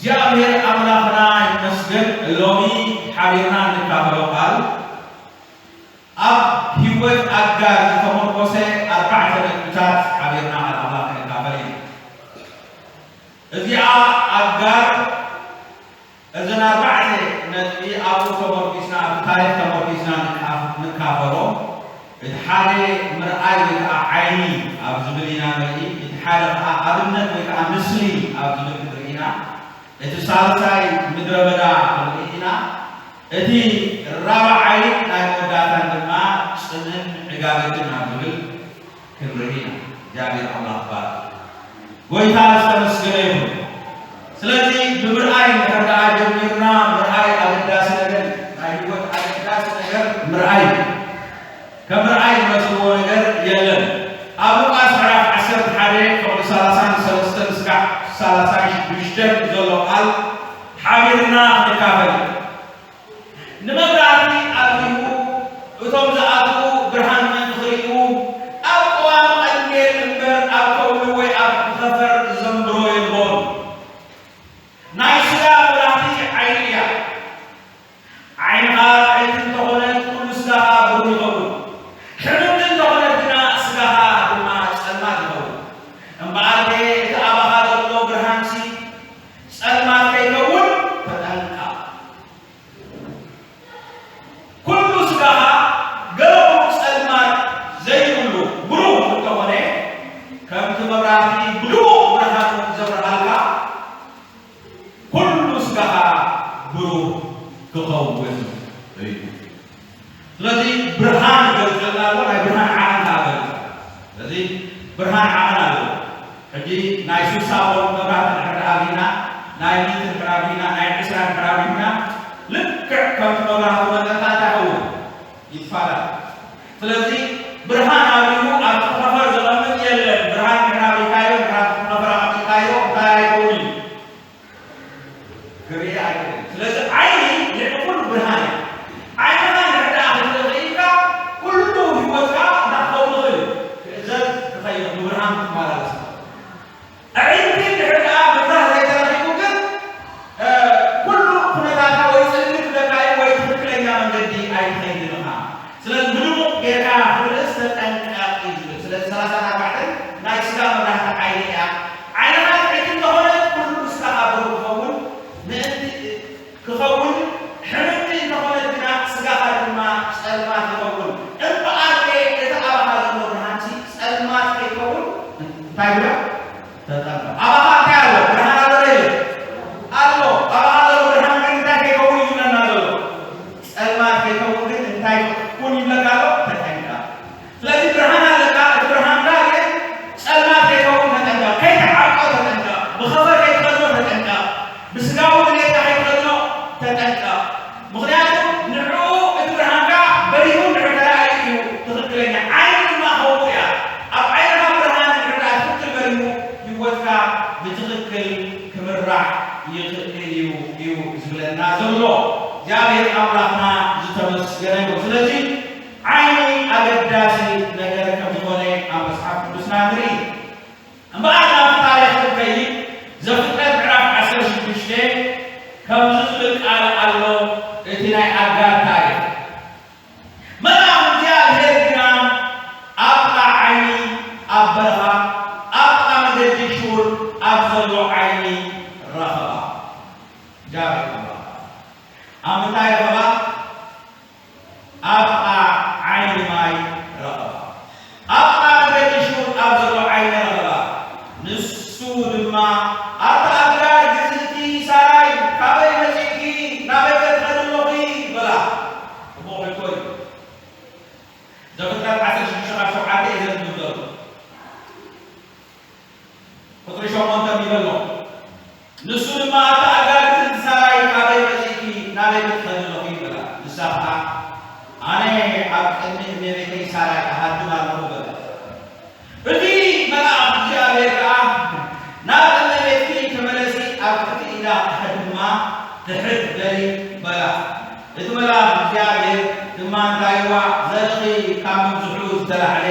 እግዚኣብሔር ኣምላኽና ይመስገን። ሎሚ ሓቢርና እንካፈሎ ቃል ኣብ ህይወት ኣጋር ዝተመርኮሰ ኣርባዕተ ነጥብታት ሓቢርና ቃል ኣምላኽ ክንካፈል ኢና። እዚኣ ኣጋር እዘን ኣርባዕተ ነጥቢ ኣብኡ ተመርኪስና፣ ኣብቲ ታሪኽ ተመርኪስና ንካፍ-፣ ንካፈሎ። እቲ ሓደ ምርኣይ ወይ ከዓ ዓይኒ ኣብ ዝብል ኢና ንርኢ፣ እቲ ሓደ ከዓ ኣብነት ወይ ከዓ ምስሊ ኣብ ዝብል ክንርኢ ኢና። እቲ ሳልሳይ ምድረ በዳ ክንርኢ ኢና። እቲ ራብዓይ ናይ መወዳእታን ድማ ጽምን ዕጋበትን ኣብ ዝብል ክንርኢ ኢና። እግዚኣብሔር ኣምላኽ ባርክ። ጎይታ ዝተመስገነ ይኹን። ስለዚ ብምርኣይ እንድሕር ደኣ ጀሚርና፣ ምርኣይ ኣገዳሲ ነገር፣ ናይ ህይወት ኣገዳሲ ነገር ምርኣይ እዩ። ከም ምርኣይ ዝመስልዎ ነገር የለን። ኣብ ሉቃስ ምዕራፍ ዓሰርተ ሓደ ፍቕዲ ሰላሳን ሰለስተን እስካዕ ሰላሳን ሽዱሽተን ዘሎ ቃል ሓቢርና ክንካፈል። ንመብራህቲ ኣብሪሁ፣ እቶም ዝኣትዉ ብርሃን ምእንቲ ክርእዩ፣ ኣብ ቅዋም ቀንዴል እምበር ኣብ ከውሊ ወይ ኣብ መኸፈር ዝዘንብሮ የልቦን። ናይ ስጋ መብራህቲ ዓይኒ እያ። ዓይንኻ ጥዕይቲ እንተኾነት፣ ኩሉ ስጋኻ ብሩህ ይኸውን። ሕምምቲ እንተኾነት ግና፣ ስጋኻ ድማ ጸልማት ይኸውን። እምበኣርከ፣ እቲ ኣባኻ ዘሎ ብርሃንሲ ጸልማት ከይከውን ተጠንቀቕ። ኩሉ ስጋኻ ገለ ቁሩብ ጸልማት ዘይብሉ ብሩህ እንተኾነ፣ ከምቲ መብራህቲ ብድሙቕ ብርሃኑ ዘብርሃልካ፣ ኩሉ ስጋኻ ብሩህ ክኸውን እዩ። ስለዚ ብርሃን ይገልጸልና ኣሎ፣ ናይ ብርሃን ዓቐን ከኣ ይገልጸልና። ስለዚ ብርሃን ዓቐን ኣለዎ። ሕጂ ናይ ስሳ ቮልት መብራህቲ እንድሕር ደኣ ኣብሪህና፣ ናይ ሚእቲ እንድሕር ኣብሪህና፣ ናይ ዕስራ እንድሕር ኣብሪህና፣ ልክዕ ከምቲ መብራህቲ መጠንካ እንታይ ይኸውን? ይፋላል። ስለዚ ብርሃን ኣብሪሁ ኣብቲ ከፈር ዘቐምጥ የለን። ብርሃን እንድሕር ኣብሪካዮ፣ እንድሕር ኣብቲ ከፈር ኣቐሚጥካዮ፣ እንታይ ኣይከውንን እዩ? ክርኢ ኣይክእልን። ስለዚ ዓይኒ ልዕሊ ኩሉ ብርሃን እያ። ዓይንኻ እንድሕር ደኣ ክትርኢ ክኢልካ፣ ኩሉ ህይወትካ እንታይ ክኸውን ይኽእል እዩ? ክእዘዝ ክኸይድ፣ ብብርሃን ክትመላለስ ትኽእል። ኣዒንቲ እንድሕር ደኣ ምብራህ ዘይተረኺቡ ግን፣ እ፣ ኩሉ ኩነታትካ ወይ ጽልምት ክብለካ እዩ ወይ ትኽክለኛ መንገዲ ኣይትኸይድን ኢኻ። ስለዚ ብድሙቕ ጌርካ ክትርእስ ተጠንቀቕ እዩ ዝብል። ስለዚ ሰላሳን ኣርባዕተን ናይ ስጋ መብራህቲ ዓይኒ እያ። ዓይንኻ ጥዕይቲ እንተኾነት ኩሉ ስጋኻ ብሩህ ክኸውን ምእንቲ ክኸውን፣ ሕምምቲ እንተኾነት ግና ስጋኻ ድማ ጸልማት ይኸውን። እምበኣርከ እቲ ኣባኻ ዘሎ ብርሃንሲ ጸልማት ከይከውን እንታይ ግበር? ተጠንቀቕ። ኣባኻ እንታይ ኣሎ? ብርሃን ኣሎ ዶ የለን? ኣሎ። ኣባኻ ዘሎ ብርሃን ግን እንታይ ከይከውን እዩ ዝብለና ዘሎ? ጸልማት ከይከውን ግን እንታይ ኩን ይብለካ ኣሎ? ተጠንቀቕ። ስለዚ ብርሃን ኣለካ፣ እቲ ብርሃንካ ግን ጸልማት ከይከውን ተጠንቀቕ፣ ከይትዓብጦ ተጠንቀቕ፣ ብኸፈር ከይትኸድኖ ተጠንቀቕ፣ ብስጋዊ ድሌትካ ከይትኸድኖ ተጠንቀቕ። ምኽንያቱ ንዕኡ እቲ ብርሃንካ በሪሁ እንድሕር ተራእዩ እዩ ትኽክለኛ። ዓይኒ ድማ ከምኡ እያ። ኣብ ዓይንኻ ብርሃን እንድሕር ደኣ ትኽክል በሪሁ፣ ህይወትካ ብትኽክል ክምራሕ ይኽእል እዩ፣ እዩ ዝብለና ዘሎ። እግዚኣብሔር ኣምላኽና ዝተመስገነ ይኹን። ስለዚ ዓይኒ ኣገዳሲ ነገር ከም ዝኾነ ኣብ መጽሓፍ ቅዱስና ንርኢ። እምበኣር ናብቲ ታሪኽ ክንከይድ፣ ዘፍጥረት ምዕራፍ ዓሰርተ ሽዱሽተ ከምዚ ዝብል ቃል ኣሎ፣ እቲ ናይ ኣጋር ታሪኽ። መልኣኽ እግዚኣብሔር ግና ኣብ ጥቓ ዓይኒ ኣብ በረኻ፣ ኣብ ጥቓ መገዲ ሹር ኣብ ዘሎ ዓይኒ ረኸባ። እግዚኣብሔር ኣምላኽ ኣብ ምንታይ ረኸባ? ኣብ ጥቓ ዓይኒ ማይ ረኸባ። ኣብ ጥቓ መገዲ ሹር ኣብ ዘሎ ዓይኒ ረኸባ። ንሱ ድማ፣ "ኣታ ኣጋር ግዝእቲ ሳራይ፣ ካበይ መጺእኪ? ናበይ ከ ትኸዲ ኣለኺ?" በላ። ጽቡቕ ሕቶ እዩ። ዘፍጥረት ዓሰርተ ሽዱሽተ ካብ ሸውዓተ እየ ዘንብብ ዘሎ። ቁጽሪ ሸሞንተ ይበሎ። ንሱ ድማ፣ "ኣታ ኣጋር ግዝእቲ ሳራይ፣ ካበይ መጺእኪ? ናበይ ከ ትኸዲ ኣለኺ?" በላ። ንሳ ኸኣ፣ "ኣነ ኣብ ቅድሚ እመቤተይ ሳራይ እሃድም ኣለኹ" በለት። እቲ መልኣኽ እግዚኣብሔር ከኣ፣ "ናብ እመቤትኪ ተመለሲ፣ ኣብ ትሕቲ ኢዳ እሃድማ ትሕት በሊ" በላ። እቲ መልኣኽ እግዚኣብሔር ድማ፣ "እንታይ እዋ ዘርእኺ ካብ ምብዝሑ ዝተላዕለ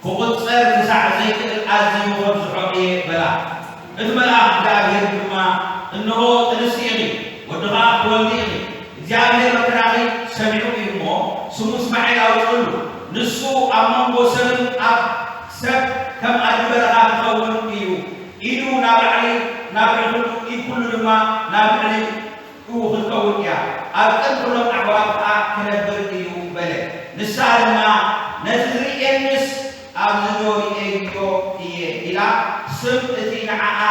ክቑጸር ክሳዕ ዘይክእል ኣዝዩ ከብዝሖ እየ" በላ። እቲ መልኣኽ እግዚኣብሔር ድማ፣ እንሆ ጥንሲ ኢኺ፣ ወዲ ኸዓ ክትወልዲ ኢኺ፣ እግዚኣብሔር መከራኺ ሰሚዑ እዩ እሞ፣ ስሙ እስማኤል ኣውፅእሉ። ንሱ ኣብ መንጎ ሰብን ኣብ ሰብ ከም ኣድጊ በረኻ ክኸውን እዩ። ኢዱ ናብ ላዕሊ ናብ ልዕሊ ኩሉ፣ ኢድ ኩሉ ድማ ናብ ልዕሊ እው ክትከውን እያ። ኣብ ቅድሚ ኩሎም ኣሕዋት ከኣ ክነብር እዩ በለ። ንሳ ድማ፣ ነቲ ዝርእየንስ ኣብዚ ዶ ርእየዮ እየ ኢላ፣ ስም እቲ ንዓኣ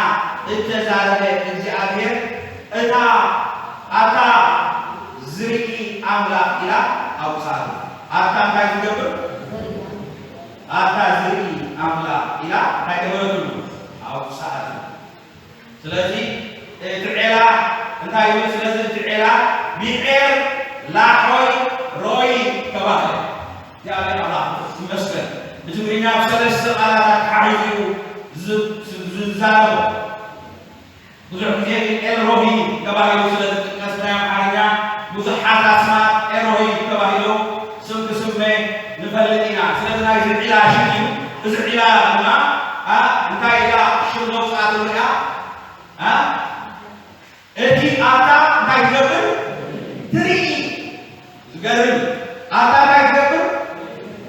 እተዛረበ እግዚኣብሔር፣ እታ፣ ኣታ ዝርኢ ኣምላኽ ኢላ ኣውጽኣቶ። ኣታ እንታይ ዝገብር? ኣታ ዝርኢ ኣምላኽ ኢላ እንታይ ገበረትሉ? ኣውጽኣትሉ። ስለዚ እቲ ዔላ እንታይ እዩ? ስለዚ እቲ ዔላ ብዔር ላሖይ ሮይ ተባህለ። እግዚኣብሔር ኣምላኽ ይመስገን። ብትግርኛ ብሰለስተ ቃላት ኣተሓሒዙ እዩ ዝ-፣ ዝ-፣ ዝዛረቦ። ብዙሕ ግዜ ግን ኤልሮሂ ተባሂሉ ስለ ዝጥቀስ ናይ ኣምሓርኛ ብዙሓት ኣስማት ኤልሮሂ ተባሂሉ ስም ክስመ ንፈልጥ ኢና። ስለዚ ናይዚ ዒላ ሽም እዩ። እዚ ዒላ ድማ፣ ኣ፣ እንታይ ኢላ ሽም ዘውፅኣትሉ እያ? ኣ? እቲ ኣታ እንታይ ትገብር? ትርኢ። ዝገርም። ኣታ እንታይ ትገብር?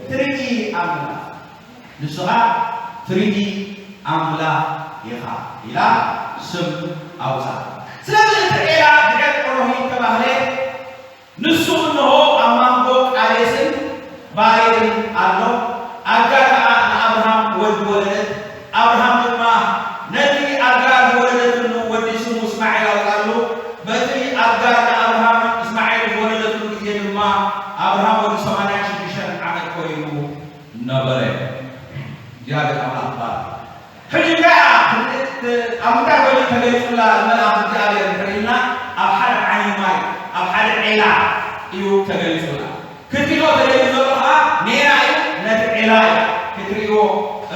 ትርኢ ኣምላኽ። ንስኻ ትርኢ ኣምላኽ ኢኻ ኢላ ስም ኣውፅኣ። ስለዚ እቲ ዔላ ብዔል ሮሂ ተባህለ። ንሱ እንሆ ኣብ ማንጎ ቃዴስን ባሬድን ኣሎ። ኣጋር ከኣ ንኣብርሃም ወዲ ወለደት። ኣብርሃም ድማ ነቲ ኣጋር ዝወለደትሉ ወዲ ስሙ እስማኤል ኣውጻሉ። በቲ ኣጋር ንኣብርሃም እስማኤል ዝወለደትሉ ግዜ ድማ ኣብርሃም ወዲ ሰማንያን ሽዱሽተን ዓመት ኮይኑ ነበረ። እግዚኣብሔር ኣምላኽ ይባረክ። ሕጂ እንታይ እያ? ኣብ ምንታይ ኮይኑ ተገሊጹላ መልኣኽ እግዚኣብሔር እንድሕር ኢልና፣ ኣብ ሓደ ዓይኒ ማይ፣ ኣብ ሓደ ዔላ እዩ ተገሊጹላ። ክትሪኦ ተደልዩ ዘሎ ኸዓ ኔና እዩ፣ ነቲ ዔላ እያ ክትሪኦ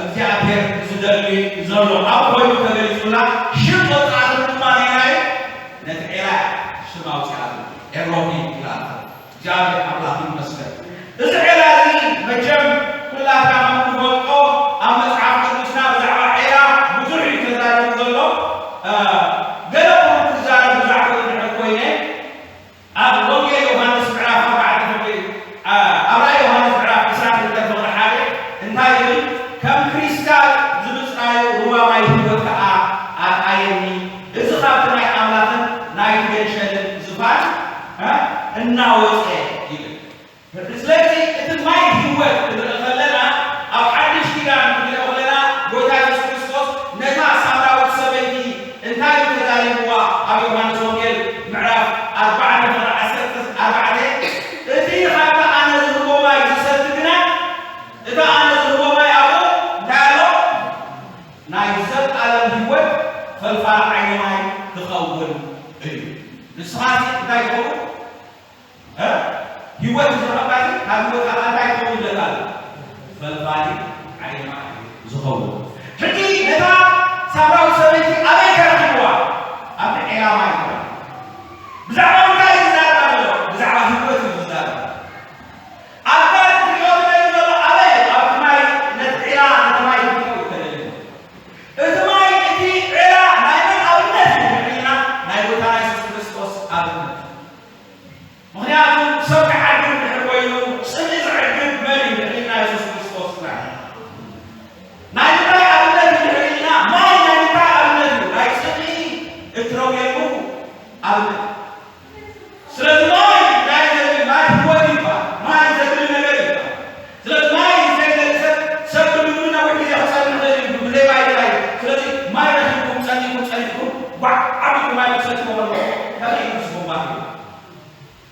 እግዚኣብሔር ዝደሊ ዘሎ። ኣብ ኮይኑ ተገሊጹላ፣ ሽም ዘውፅኣትሉ ድማ ኔና እዩ፣ ነቲ ዔላ እያ ሽም ኣውፅኣትሉ። ኤሎሂም ኢላቶ። እግዚኣብሔር ኣምላኽ ይመስገን። እዚ ዔላ እዚ መቸም ኩላትና ከም እንፈልጦ ኣብ መጽሓፍ ቅዱስና ብዛዕባ ዔላ ብዙሕ እዩ ተዛሪቡ ዘሎ። እ፣ ገለ ቁሩብ ክዛረብ ብዛዕባኡ እንድሕር ኮይነ፣ ኣብ ወንጌል ዮሃንስ ምዕራፍ ኣርባዕተ ፍቕሪ፣ እ፣ ኣብ ራእይ ዮሃንስ ምዕራፍ ዕስራን ክልተን ፍቕሪ ሓደ እንታይ ይብል? ከም ክሪስታል ዝብጽራዩ ሩባ ማይ ህይወት ከኣ ኣርኣየኒ። እዚ ኻብቲ ናይ ኣምላኽን ናይቲ ገንሸልን ዝፋን፣ እ፣ እናወጸ ይብል። ስለዚ እቲ ማይ ህይወት ክንርኢ ከለና፣ ኣብ ሓድሽ ኪዳን ክንሪኦ ከለና፣ ጎይታ የሱስ ክርስቶስ ነታ ሳምራዊት ሰበይቲ እንታይ እዩ ተዛሪብዋ? ኣብ ዮሃንስ ወንጌል ምዕራፍ ኣርባዕተ ፍቕዲ ዓሰርተ ኣርባዕተ፣ እቲ ኻብቲ ኣነ ዝህቦ ማይ ዝሰቲ ግና፣ እቲ ኣነ ዝህቦ ማይ ኣብኡ እንታይ ኣሎ? ናይ ዘልኣለም ህይወት ፈልፋሊ ዓይኒ ማይ ክኸውን እዩ። ንስኻሲ እንታይ ይኸውን? እ? ህይወት ዝረኸብካሲ ካብ ህይወትካ እንታይ ክኸውን ኣለካ? ፈልፋሊ ዓይኒ ማይ ዝኸውን። ሕጂ ነታ ሳምራዊት ሰበይቲ ኣበይ ከረኺብዋ? ኣብቲ ዔላ ማይ። ብዛዕባ እንታይ እዩ ዝዛረብ ዘሎ? ብዛዕባ ህይወት እዩ ዝዛረብ። ኣታ ትሪኦ ትደሊ ዘሎ ኣበይ? ኣብቲ ማይ፣ ነቲ ዒላ፣ ነቲ ማይ ክትሪኦ እዩ ተደልዩ። እቲ ማይ፣ እቲ ዒላ ናይ መን ኣብነት እዩ ንርኢ ኢልና? ናይ ጎይታና የሱስ ክርስቶስ ኣብነት። ምኽንያቱ ሰብ ክዓግብ እንድሕር ኮይኑ፣ ጽምኢ ዘዕግብ መን እዩ ንርኢ ኢልና? የሱስ ክርስቶስ ጥራይ። ናይ ምንታይ ኣብነት እዩ ንርኢ ኢልና? ማይ ናይ ምንታይ ኣብነት እዩ? ናይ ጽምኢ እትረውየሉ ኣብነት። ስለዚ ማይ ናይ ዘድሊ፣ ማይ ህይወት ይባሃል። ማይ ዘድሊ ነገር ይባሃል። ስለዚ ማይ ዘይደሊ ሰብ፣ ሰብ ብምግቢ ነዊሕ ግዜ ክጸንሕ ይኽእል እዩ፣ ብዘይ ማይ ጥራይ። ስለዚ ማይ ረኺብኩም፣ ጸሚእኩም፣ ጸሚእኩም፣ ጓዕ ኣቢልኩም ማይ ክትሰትዩ ከለኹም፣ ከመይ ኢልኩም ትስጉሙ ማለት እዩ?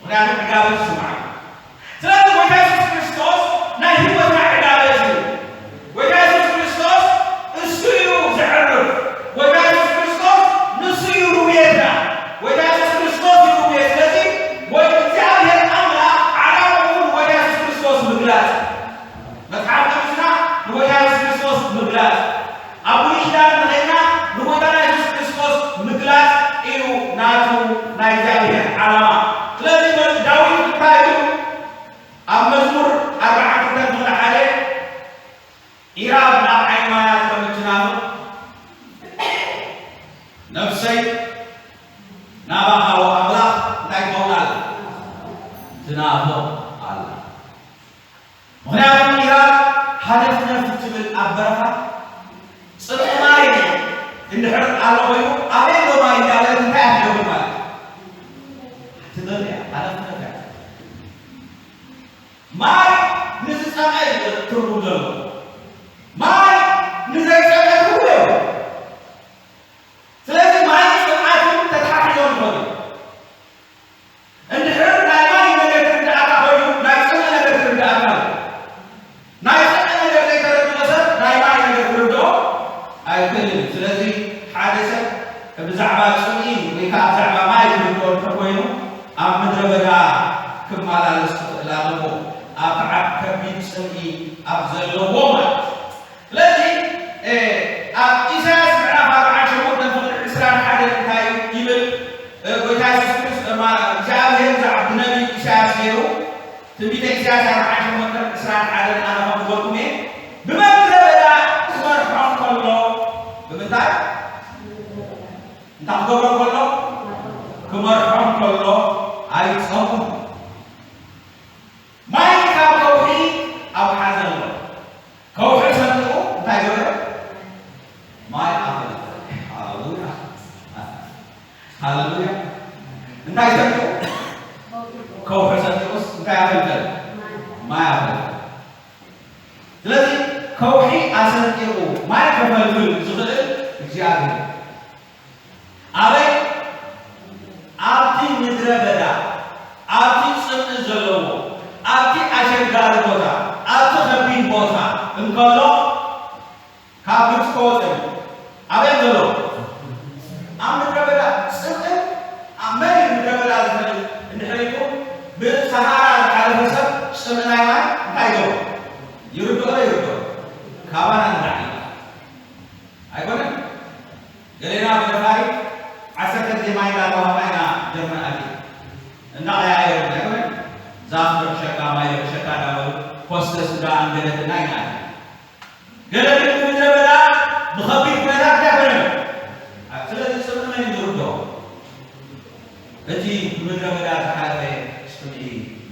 ምኽንያቱ ዕጋበት ይስምዓኩም። ስለዚ ጎይታ የሱስ ክርስቶስ ናይ ህይወትና ዕጋበት እዩ። ጎይታ የሱስ ክርስቶስ እሱ እዩ ዘዕርፍ። ጎይታ የሱስ ክርስቶስ ንሱ እዩ ርውየትና። ጎይታ የሱስ ክርስቶስ እዩ ርውየት። ስለዚ ጎይ-፣ እግዚኣብሔር ኣምላኽ ዓላምኡ ንጎይታ የሱስ ክርስቶስ ምግላጽ። መጽሓፍ ቅዱስና ንጎይታ የሱስ ክርስቶስ ምግላጽ። ኣብ ብሉይ ኪዳን እንተኸይድና ንጎይታና የሱስ ክርስቶስ ምግላጽ እዩ ናቱ ናይ እግዚኣብሔር ዓላማ። ስለዚ መ-፣ ዳዊት እንታይ ኢሉ? ኣብ መዝሙር ኣርባዓን ክልተን ፍቕዲ ሓደ፣ ኢራብ ናብ ዓይኒ ማያት ከም እትናፍቕ፣ ነፍሰይ ትናፍቕ ኣላ። ምኽንያቱ ኢራን ሃደፍ ነፍት ትብል ኣብ በረኻ ጽምኢ ማይ እንድሕር ኣሎ ኮይኑ ኣበይ ኣሎ ማይ እንዳበለት እንታይ ኣትገብር ማለት እዩ? ትደሊ እያ፣ ሃደፍ ነፍት እያ። ማይ ንዝጸምአ እዩ ትርጉም ዘለዎ። ማይ ንዘይጸምአ ትርጉም የብሉን። ስለዚ ማይ ጽምኣትን ተተሓሒዞም ይኸዱ። እንድሕር ናይ ማይ ነገር ክርድኣካ ኮይኑ ናይ ጽምኢ ነገር ክርድኣካ ኣሎ። ናይ ጽምኢ ነገር ዘይተረድኦ ሰብ ናይ ማይ ነገር ክርድኦ ኣይክእልን እዩ። ስለዚ ሓደ ሰብ ብዛዕባ ጽምኢ ወይ ከዓ ብዛዕባ ማይ ክርድኦ እንተኮይኑ ኣብ ምድረ በዳ ክመላለስ ክኽእል ኣለዎ። ኣብ ተዓብ ከቢድ ጽምኢ ኣብ ዘለዎ ማለት እዩ። ስለዚ ኣብ ኢሳያስ ምዕራፍ ኣርባዓን ሸሞንተን ፍቕዲ ዕስራን ሓደን እንታይ ይብል? ጎይታ የሱስ ክርስቶስ እግዚኣብሔር ብነቢ ኢሳያስ ገይሩ ትንቢተ ኢሳያስ ኣርባዓን ሸሞንተን ዕስራን ሓደን ኣነ ከም ዝበልኩም እየ። ብመንገድ በዳ ክመርሖም ከሎ ብምንታይ እንታይ ክገብሮም ከሎ ክመርሖም ከሎ ኣይጸሙን። ማይ ካብ ከውሒ ኣብ ሓዘ ኣሎ። ከውሒ ሰንጢቑ እንታይ ገበረ? ማይ ኣፈልፈለ። ሃሌሉያ። ሃሌሉያ። እንታይ ሰንጢቑ? ከውሒ ሰንጢቑስ እንታይ ኣፈልፈለ? ማይ ኣፈልፈለ። ስለዚ ከውሒ ኣሰንጢቑ ማይ ከፈልፍል ዝኽእል እግዚኣብሔር። ኣበይ? ኣብቲ ምድረ በዳ፣ ኣብቲ ጽምኢ ዘለዎ፣ ኣብቲ ኣሸጋሪ ቦታ፣ ኣብቲ ከቢድ ቦታ እንከሎ ካብ ግብፂ ከወፀ እዩ። ኣበይ ዘሎ? ኣብ ምድረ በዳ። ጽምኢ ኣብ መን እዩ ምድረ በዳ ዝፈልጥ? እንድሕር ኢልኩም ብሰሃራ ዝሓለፈ ሰብ ጽምኢ ናይ ማይ እንታይ ይገብሮ? ይርድኦ ዶ ይርድኦ? ካባና ንላዕሊ ኣይኮነን። ገሌና ብነፋሪት ዓሰርተ ግዜ ማይ እንዳተዋህብና ኢና ጀርመን ኣቲና። እንዳቐያየሩ ኣይኮነን። ዛፍ ደርሸካ፣ ማይ ደርሸካ እንዳበሉ ሆስተስ እንዳ ኣንገደትና ኢና ኣቲና። ገለ ግን ብምድረ በዳ ብኸቢድ ኩነታት እንታይ ኮይኖም እዮም? ስለዚ ጽምኢ መን እዩ ዝርድኦ? እቲ ብምድረ በዳ ዝሓለፈ ጽምኢ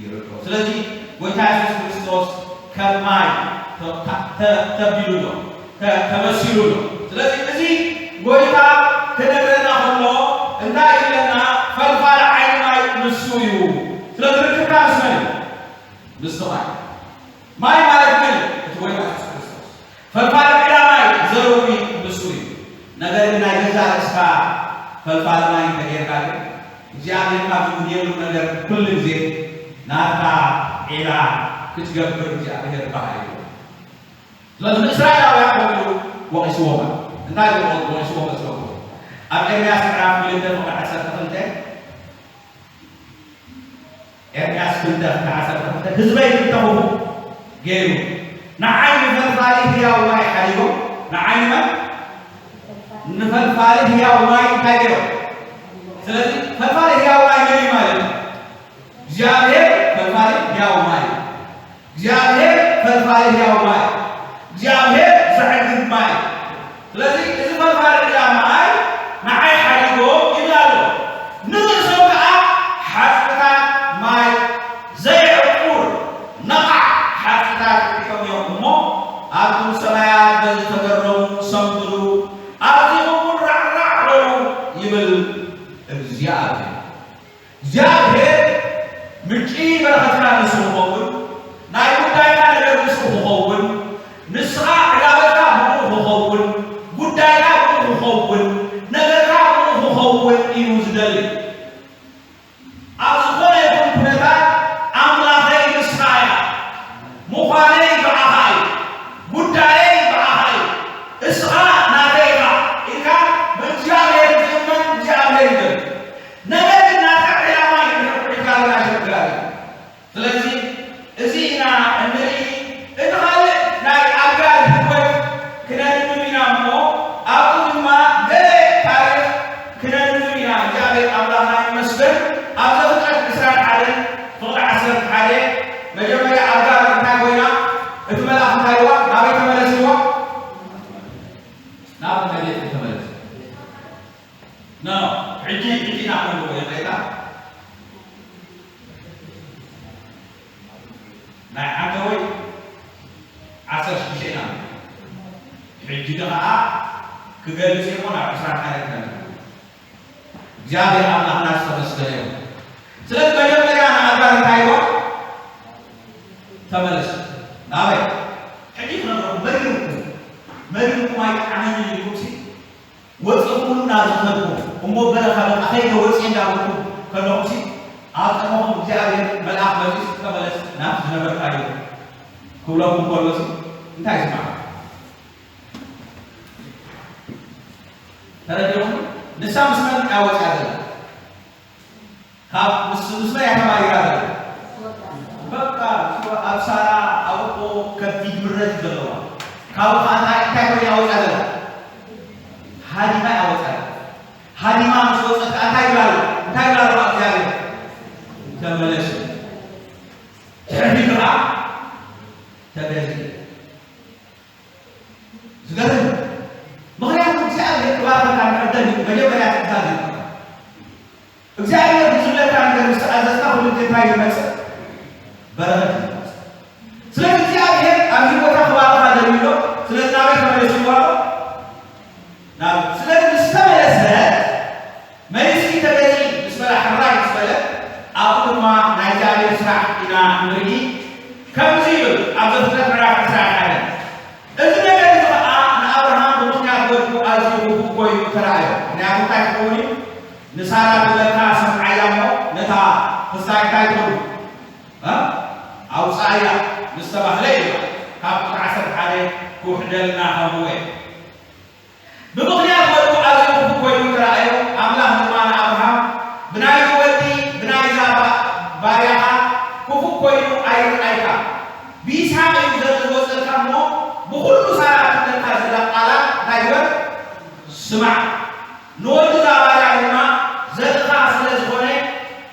ይርድኦ። ስለዚ ጎይታ የሱስ ክርስቶስ ከም ማይ ተ-፣ ተ-፣ ተቢሉ ኣሎ፣ ተ-፣ ተመሲሉ ኣሎ። ስለዚ እዚ ጎይታ ክነግረና ከሎ እንታይ ይብለና? ፈልፋሊ ዓይኒ ማይ ንሱ እዩ። ስለዚ ርክብካ ምስ መን እዩ? ምስቲ ማይ። ማይ ማለት ግን እቲ ጎይታ የሱስ ክርስቶስ። ፈልፋሊ ዒላ ማይ ዘረዊ ንሱ እዩ። ነገር ግን ናይ ገዛእ ርእስካ ፈልፋሊ ማይ እንተጌርካ ግን እግዚኣብሔር ካብ ዝጉድየሉ ነገር ኩሉ ግዜ ናትካ ዒላ ክትገብር እግዚኣብሔር ባህሪ እዩ። ስለዚ ንእስራኤላውያን ከቢሉ ወቒስዎም ኣሎ። እንታይ ኢሉ ወቒስዎም መስለኩም? ኣብ ኤርምያስ ምዕራፍ ክልተ ፍቕዲ ዓሰርተ ክልተ ኤርምያስ ክልተ ፍቕዲ ዓሰርተ ክልተ ህዝበይ ክልተ ኽፉእ ገይሩ ንዓይ ንፈልፋሊ ህያው ማይ ሓዲጎም ንዓይ ንመን ንፈልፋሊ ህያው ማይ እንታይ ገይሮም? ስለዚ ፈልፋሊ ህያው ማይ መን እዩ ማለት እዩ? እግዚኣብሔር ፈልፋሊ ህያው ማይ እዩ። እግዚኣብሔር ፈልፋሊ ህያው ማይ፣ እግዚኣብሔር ዘዕግብ ማይ። ስለዚ እዚ ፈልፋሊ ዒላ ማይ ንዓይ ሓዲጎም ይብል ኣሎ። ንርእሶም ከኣ ሓጽብታት ማይ ዘየዕቁር ነቓዕ ሓጽብታት ርኢኾም እዮም እሞ፣ ኣቱም ሰማያት በዚ ተገረሙ፣ ሰንብዱ፣ ኣዚኹም እውን ራዕራዕ በሉ ይብል እግዚኣብሔር። እግዚኣብሔር ምንጪ በረኸትካ ንሱ ክኸውን፣ ናይ ጉዳይካ ነገር ንሱ ክኸውን፣ ናይ ዓንተወይ ዓሰርተ ሽዱሽተ ኢና። ሕጂ ከዓ ክገልጽ እየ እሞ ናብ ዕስራን ሓደን ክነብር። እግዚኣብሔር ኣምላኽና ዝተመስገነ ይኹን። ስለዚ መጀመርያ ንኣጋር እንታይ ኢልዋ? ተመለሱ። ናበይ? ሕጂ ክነግረኩም፣ መሪርኩም፣ መሪርኩም ኣይጠዓመንን ኢልኩም ሲ ወፂኹምሉ ናብ ዝኸድኩም እሞ በረኻ በቃ ከይደ ወፂ እንዳበልኩም ከለኹም ሲ ኣብ ጥቕምኹም እግዚኣብሔር መልኣኽ መፂኡ ተመለስ ናብ ዝነበርካዮ ክብለኩም ከሎ ሲ እንታይ ይስማዕ? ተረዲኹም? ንሳ ምስ መን እያ ወፂኣ ዘላ? ካብ ምስ ምስ መን እያ ተማሪራ ዘላ? በቃ ኣብ ሳራ ኣብኡ ከቢድ ምረት እዩ ዘለዋ። ካብኡ ከዓ እንታይ እንታይ ኮይና እያ ወፂኣ ዘላ? ሃዲማ እያ ወፂኣ ዘላ። ሃዲማ ምስ ወፀት ከዓ እንታይ ይብላ ኣሎ? እንታይ ይብላ ኣሎ እግዚኣብሔር? ተመለሱ። ትሕቢት ከዓ ተገዚ። ዝገርም። ምኽንያቱ እግዚኣብሔር ክባርኸካ ንዕደል እዩ። መጀመርያ ትእዛዝ እዩ። እግዚኣብሔር ንዝብለካ ነገር ምስ ተኣዘዝካ ኩሉ ግዜ እንታይ ይመጽእ? በረኸት ይመጽእ። ስለዚ እግዚኣብሔር ኣብ ህይወታ ክባርኻ ደልዩ ኣሎ። ስለዚ ናበይ ተመለስ ኢልዋ ኣሎ? ናብ ስለዚ ምስ ተመለሰት መሊስኪ ተገዚ ምስ በላ ሕራይ ምስ በለት ኣብኡ ድማ ናይ እግዚኣብሔር ስራሕ ኢና ንርኢ። ከምዚ ይብል ኣብ ዘፍጥረት ምዕራፍ ዕስራን ሓደን እዚ ነገር እዚ ኸዓ ንኣብርሃም ብምኽንያት ወዱ ኣዝዩ ክፉእ ኮይኑ ተራእዮ። ምኽንያቱ እንታይ ክኸውን እዩ? ንሳራ ትብለካ ሰምዓያ እሞ ነታ ክስታይ እንታይ ትብሉ? እ? ኣውፅኣያ ምስ ተባህለ እዩ። ካብ ቁፅሪ ዓሰርተ ሓደ ክውሕደልና ከምኡ እየ። ብምኽንያት ወዱ ኣዝዩ ክፉእ ኮይኑ ተራእዮ። ኣምላኽ ድማ ንኣብርሃም ብናይዚ ወዲ ብናይዛ ባ- ባርያኻ ክፉእ ኮይኑ ኣይርኣይካ። ብይስሓቅ እዩ ዘርኢ ዝወፀልካ እሞ ብኹሉ ሳራ እትብለካ ዘላ ቃላት እንታይ ግበር? ስማዕ። ንወዲ እዛ ባርያ ድማ ዘርእኻ ስለ ዝኾነ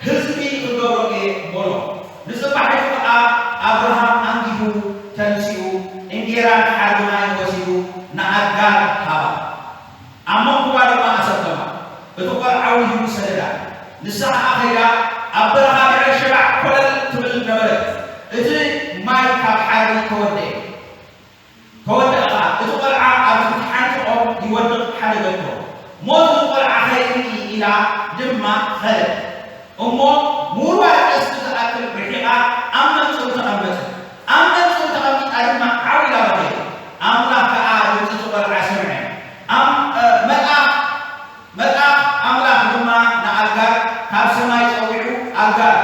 ህዝቢ ክገብሮ እየ በሎ። ንጽባሒቱ ከኣ ኣብርሃም ኣንጊሁ ተንሲኡ እንጌራን ሓርቢ ማይን ወሲዱ ንኣጋር ሃባ። ኣብ መንኩባ ድማ ኣሰከማ። እቲ ቆልዓ እውን ሂቡ ሰደዳ። ንሳ ኸኣ ከይዳ ኣብ በረኻ ብኤርሸባዕ ኮለል ትብል ነበረት። እቲ ማይ ካብ ሓርቢ ተወደኤ። ተወደኣ ኸኣ፣ እቲ ቆልዓ ኣብ ትሕቲ ሓንቲ ኦም ይወድቕ ሓደገቶ። ሞት እዚ ቆልዓ ኸይርኢ ኢላ ድማ ኸደት። እሞ ምውርዋር ቀስቲ ዝኣክል ርሒቓ ኣብ መንጽሩ ተቐመጠት። ኣብ መንጽሩ ተቐሚጣ ድማ ዓው ኢላ በኸየት። ኣምላኽ ከኣ ድምጺ እቲ ቆልዓ ሰምዐ። ኣም- እ፣ መልኣኽ መልኣኽ ኣምላኽ ድማ ንኣጋር ካብ ሰማይ ጸዊዑ፣ ኣጋር፣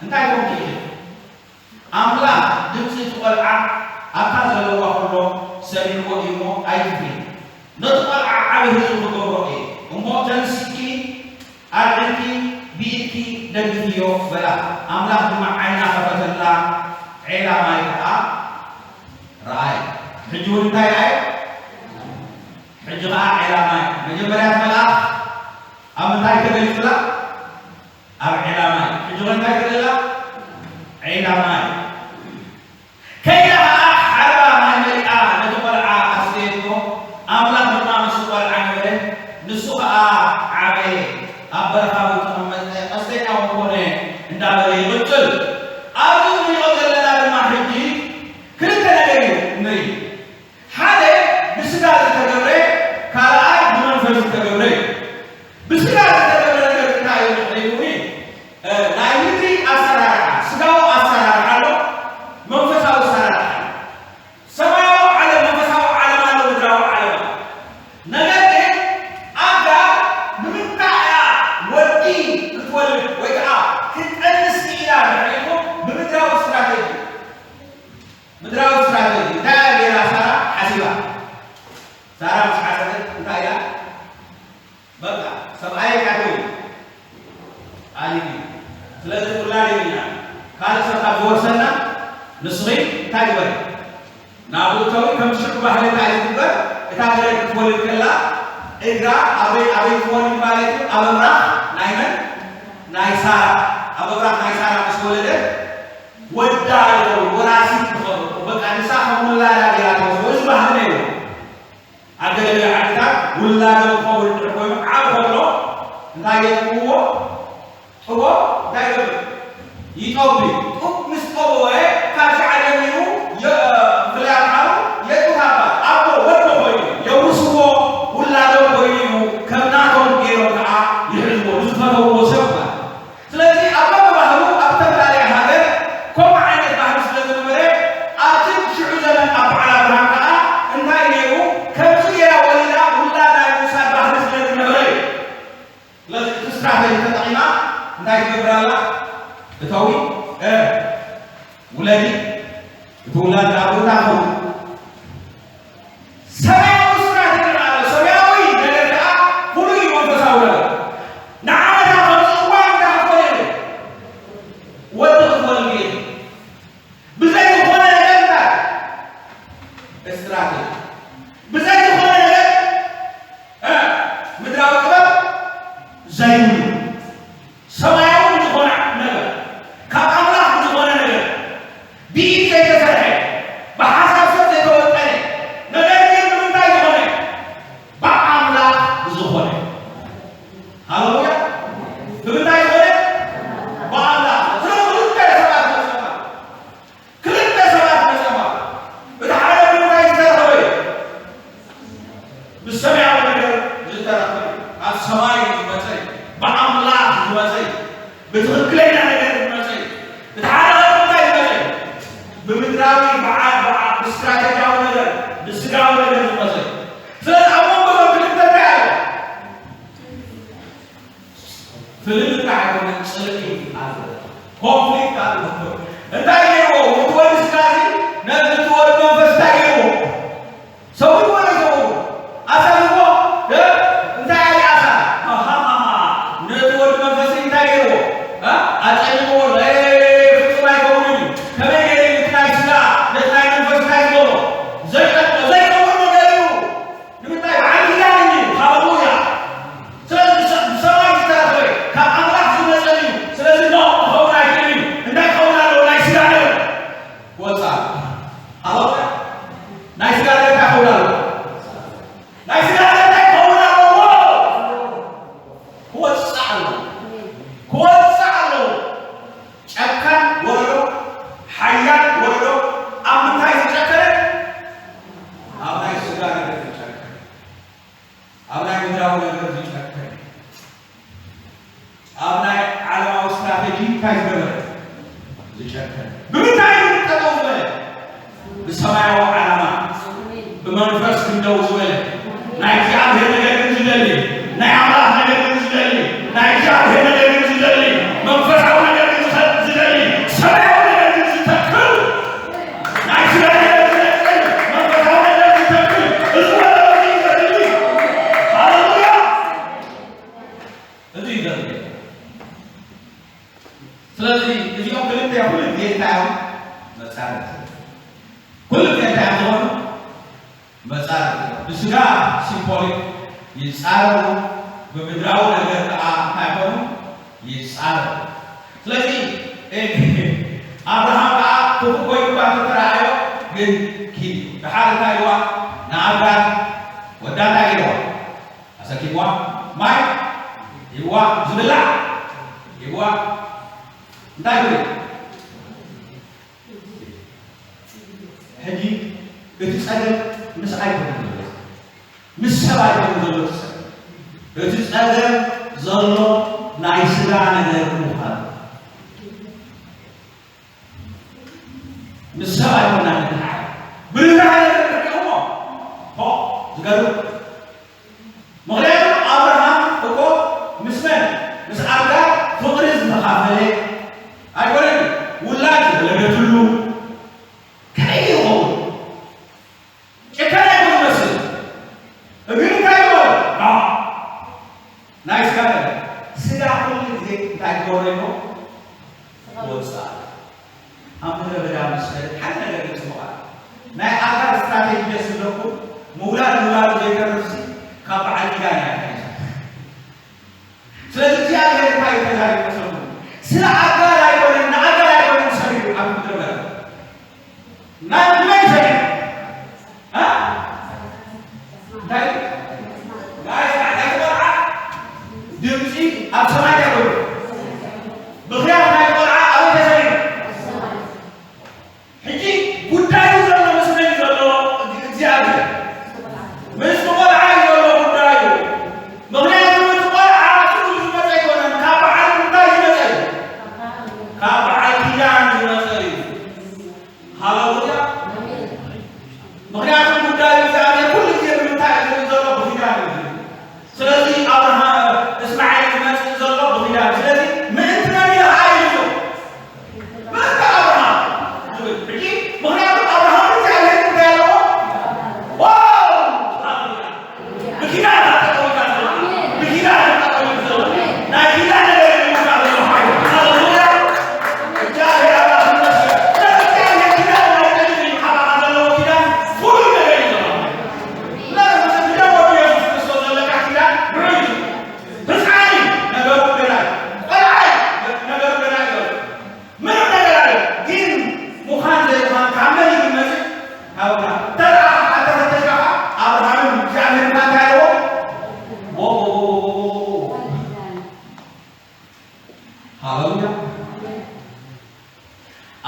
እንታይ ኮንኪ ኢኺ? ኣምላኽ ድምጺ እቲ ቆልዓ ኣብታ ዘለዋ ኩሎ ሰሚዕዎ እዩ እሞ ኣይትፍሪ። ነቲ ቆልዓ ዓቢ ህዝቢ ክገብሮ እየ እሞ ተንሲእኪ ኣልዕልኪ ብኢድኪ ደግፍዮ በላ። ኣምላኽ ድማ ዓይና ከፈተላ፣ ዔላ ማይ ከኣ ረኣየ። ሕጂ እውን እንታይ ረኣየ? ሕጂ ከኣ ዔላ ማይ። መጀመርያ እቲ መልኣኽ ኣብ ምንታይ ተገሊጹላ? ኣብ ዒላ ማይ። ሕጂ ኸ እንታይ ትርኢ ኣላ? ዒላ ማይ። ከይዳ ኸዓ ሓርባ ማይ መሊኣ ነቲ ቖልዓ ኣስተየቶ። ኣምላኽ ድማ ምስቲ ቖልዓ ነበረ። ንሱ ኸዓ ዓበየ። ኣብ በረኻ እውን ተቐመጠ። ቀስተኛ እውን ኮነ እንዳበለ ይቕጽል። ኣብዚ ንሪኦ ዘለና ድማ ሕጂ ክልተ ነገር እዩ ንርኢ። ሓደ ብስጋ ዝተገብረ፣ ካልኣይ ብመንፈስ ዝተገብረ እዩ። ብስጋ ዝተገብረ ነገር እንታይ እዩ ንሕሪትዊ? እ፣ ናይ ምድሪ ኣሰራርሓ፣ ስጋዊ ኣሰራርሓ ኣሎ፣ መንፈሳዊ ኣሰራርሓ ኣሎ። ሰማያዊ ዓለም፣ መንፈሳዊ ዓለም ኣሎ፣ ምድራዊ ዓለም ኣሎ። ነገር ግን ኣጋር ንምንታይ እያ ወዲ ክትወልድ ወይ ከዓ ክትጠንስ ክኢላ ንሕሪትኩም ብምድራዊ ስትራቴጂ? ምድራዊ ስትራቴጂ እንታይ እያ ገይራ ሳራ ሓሲባ? ሳራ ምስ ሓሰበት እንታይ ኢላ? በቃ ሰብኣየ ካቶ እዩ። ኣሊድ እዩ። ስለዚ ውላድ የብልና። ካልእ ሰብ ካብ ዝወርሰና ንስኺ እንታይ ግበሪ? ናብኡ እተዊ። ከም ሽዑ ባህሊ እንታይ እዩ ዝግበር? እታ ገረድ ክትወልድ ከላ እግራ ኣበይ ኣበይ ትኾን እዩ ማለት እዩ? ኣብ ኣብራኽ ናይ መን? ናይ ሳራ። ኣብ ኣብራኽ ናይ ሳራ ምስ ወለደት ወዳ ይኸውን፣ ወራሲት ትኸውን። በቃ ንሳ ከም ውላዳ ገይራ ትወስዶ። እዚ ባህሊ ነይሩ። ኣብ ገለ ገለ ዓድታት ውላዶም ክኸውን ድሕሪ ኮይኑ ዓብ ከሎ እንታይ የጥብዎ? ጥቦ እንታይ ይገብር? ይጠቡ። ጡብ ምስ ጠበወ ካብዛ ውለዲ፣ እቲ ውላድ ኣብ ቦታ ኹን። ሰማያዊ ስራሕ ይረኣ ኣሎ። ሰማያዊ ነገር ከዓ ፍሉይ እዩ፣ መንፈሳዊ ነገር። ንዓመታ ከምዚ እዋን እንታይ ክትኮነ እዩ? ወዲ ክትወልድ እዩ። ብዘይ ዝኾነ ነገር እንታይ? ስትራቴጂ። ብዘይ ዝኾነ ነገር፣ እ፣ ምድራዊ ጥበብ ዘይብሉ። ሰማያዊ ዝኾነ ነገር፣ ካብ ኣምላኽ ዝኾነ ነገር፣ ብኢድ ዘይተሰርሐ፣ ብሓሳብ ሰብ ዘይተወጠነ፣ ነገር ግን ብምንታይ ዝኾነ? ብኣምላኽ ዝኾነ። ሃሌሉያ! ብምንታይ ዝኾነ? ብኣምላኽ። ስለዚ ክልተ ሰባት መጸኻ። ክልተ ሰባት መጸኻ። እቲ ሓደ ብምንታይ ዝተረኸበ እዩ? ምስ ሰማያዊ ነገር ዝተረኸበ እዩ። ካብ ሰማይ ዝመጸ እዩ። ብኣምላኽ ዝመጸ እዩ። ብትኽክለኛ ነገር ዝመጸ እዩ። እቲ ሓደ ኸ ብምንታይ ዝመጸ እዩ? ብምድራዊ፣ ብዓ-፣ ብዓ-፣ ብስትራቴጂያዊ ነገር፣ ብስጋዊ ነገር ዝመጸ እዩ። ስለዚ ኣብ መንጎ እዞም ክልተ እንታይ ኣሎ? ፍልልይ ኣይኮነን፣ ጽልኢ ኣሎ። ኮንፍሊክት ኣሎ። እንታይ ገይርዎ? እቲ ወዲ ስጋ እዚ ነቲ ወዲ መንፈስ እንታይ ገይርዎ? ሰዊእዎ ዶ ይሰውእዎ? ኣሳዊእዎ? እ? እንታይ ኣለ ኣሳ? ሃሃሃሃ። ነቲ ወዲ መንፈስ እንታይ ገይርዎ? እ? ኣጨልምዎ። እ፣ ፍጹም ኣይከውንን እዩ። ከመይ ገይሩ እዩ እቲ ናይ ስጋ ነቲ ናይ መንፈስ እንታይ ዝገብሮ? ዘይቀ-፣ ዘይቀውር ነገር እዩ። ንምንታይ? በዓል ኪዳን እዩ። ሃሌሉያ። ስለዚ ብሰ-፣ ብሰማይ ዝተረኸበ ካብ ኣምላኽ ዝመጸ እዩ። ስለዚ ኖ፣ ክኸውን ኣይክእልን እዩ። እንታይ ክኸውን ኣለዎ? ናይ ስጋ ነገር ክወጽእ ኣለዎ። ሃሌሉያ። ናይ ስጋ ነገር እንታይ ክኸውን ኣለዎ? ናይ ስጋ ነገር እንታይ ክኸውን ኣለዎ? ክወጽእ ኣለዎ። ክወጽእ ኣለዎ። ጨካን ወለዶ፣ ሓያል ወለዶ፣ ኣብ ምንታይ ዝጨከነ? ኣብ ናይ ስጋ ነገር ዝጨከነ፣ ኣብ ናይ ምድራዊ ነገር ዝጨከነ፣ ኣብ ናይ ዓለማዊ ስትራቴጂ እንታይ ዝገበረ? ዝጨከነ። ብምንታይ እዩ ጠጠው ዝበለ? ብሰማያዊ ዓላማ፣ ብመንፈስ ክንደው ዝበለ፣ ናይ እግዚኣብሔር ነገር ግን ዝደሊ፣ ናይ ኣምላኽ ነገር ግን ዝደሊ፣ ናይ እግዚኣብሔር ነገር ግን ዝደሊ፣ መንፈሳዊ ነገር ግን ዝኸ-፣ ዝደሊ፣ ሰማያዊ ነገር ግን ዝተክል፣ ናይ ስጋ ነገር ዝነቅል፣ መንፈሳዊ ነገር ዝተክል፣ እዚ ወለዶ እዚ ዘድሊ። ሃሌሉያ! እዚ እዩ ዘድሊ። ስለዚ እዚኦም ክልተ ኩሉ ግዜ እንታይ እዮም? መጻረርቲ። ኩሉ ግዜ እንታይ እዮም ዝኾኑ? መጻረርቲ። ብስጋ ሲምቦሊክ ይጻረሩ፣ ብምድራዊ ነገር ከዓ እንታይ ይኾኑ? ይጻረሩ። ስለዚ፣ እ፣ ኣብርሃም ከዓ ክፉእ ኮይኑ እኳ እንተተረኣዮ፣ ግን ኪድ እዩ። ደሓር እንታይ ኢልዋ? ንኣጋር ወዳ እንታይ ኢልዋ? ኣሰኪምዋ፣ ማይ ሂብዋ፣ ዝብላዕ ሂብዋ። እንታይ ይብል? ሕጂ እቲ ጸገም ምስ ኣይኮነን ዘሎ፣ ምስ ሰብ ኣይኮነን ዘሎ እቲ ጸገም። እቲ ጸገም ዘሎ ናይ ስጋ ነገር ምዃኑ። ምስ ሰብ ኣይኮናን ንትሓር። ብርህራሄ ነገር ተጠቂሙ እሞ፣ ሆ፣ ዝገርም። ምኽንያቱ ኣብርሃም እኮ ምስ መን? ምስ ኣጋር ፍቕሪ ዝተኻፈለ ኣይኮነን። ውላድ ዝወለደትሉ ከመይ ይኸውን? ጭካነ ይመስል። ግን እንታይ ይበል? ኖ። ናይ ስጋ ነገር። ስጋ ኩሉ ግዜ እንታይ ክገብሮ ይብሎ? ክወጽእ። ኣብ ምድረ በዳ ምስ ከደ ሓደ ነገር ይጽውዓ። ናይ ኣጋር ስትራቴጂ ደስ ዝብለኩም፣ ምውላድ ምውላዱ ዘይተርፍሲ ካብ በዓል ኪዳን እያ ተታሒዛ። ስለዚ እግዚኣብሔር እንታይ እዩ ተዛሪቡ መሰለኩም? ስለ ኣጋር ኣይኮነን፣ ንኣጋር ኣይኮነን ዝሰሪዑ ኣብ ምድረ በዳ። ናብ መን ይሰሪዑ? እ? እንታይ? ናይ፣ ናይ ቆልዓ ድምፂ ኣብ ሰማይ እንታይ ኮይኑ? ብኽያት ናይ ቆልዓ ኣበይ ተሰሪዑ? ሕጂ ጉዳዩ ዘሎ ምስ መን እዩ ዘሎ? እግዚኣብሔር። ምስ ቆልዓ እዩ ዘሎ ጉዳዩ። ምኽንያቱ እቲ ቆልዓ ትርጉም ዝመፀ ኣይኮነን፣ ካብ በዓል እንታይ ዝመፀ እዩ? ካብ በዓል ኪዳን ዝመፀ እዩ። ሃሌሉያ። ምኽንያቱ ጉዳዩ እግዚኣብሔር ኩሉ ግዜ ብምንታይ እዩ ዝርኢ ዘሎ? ብኪዳን እዩ ዝርኢ። ስለዚ ኣብርሃም፣ እስማኤል ዝመፅእ ዘሎ ብኪዳን። ስለዚ ምእንቲ መን ኢልኻ እዩ? ዝብሎ?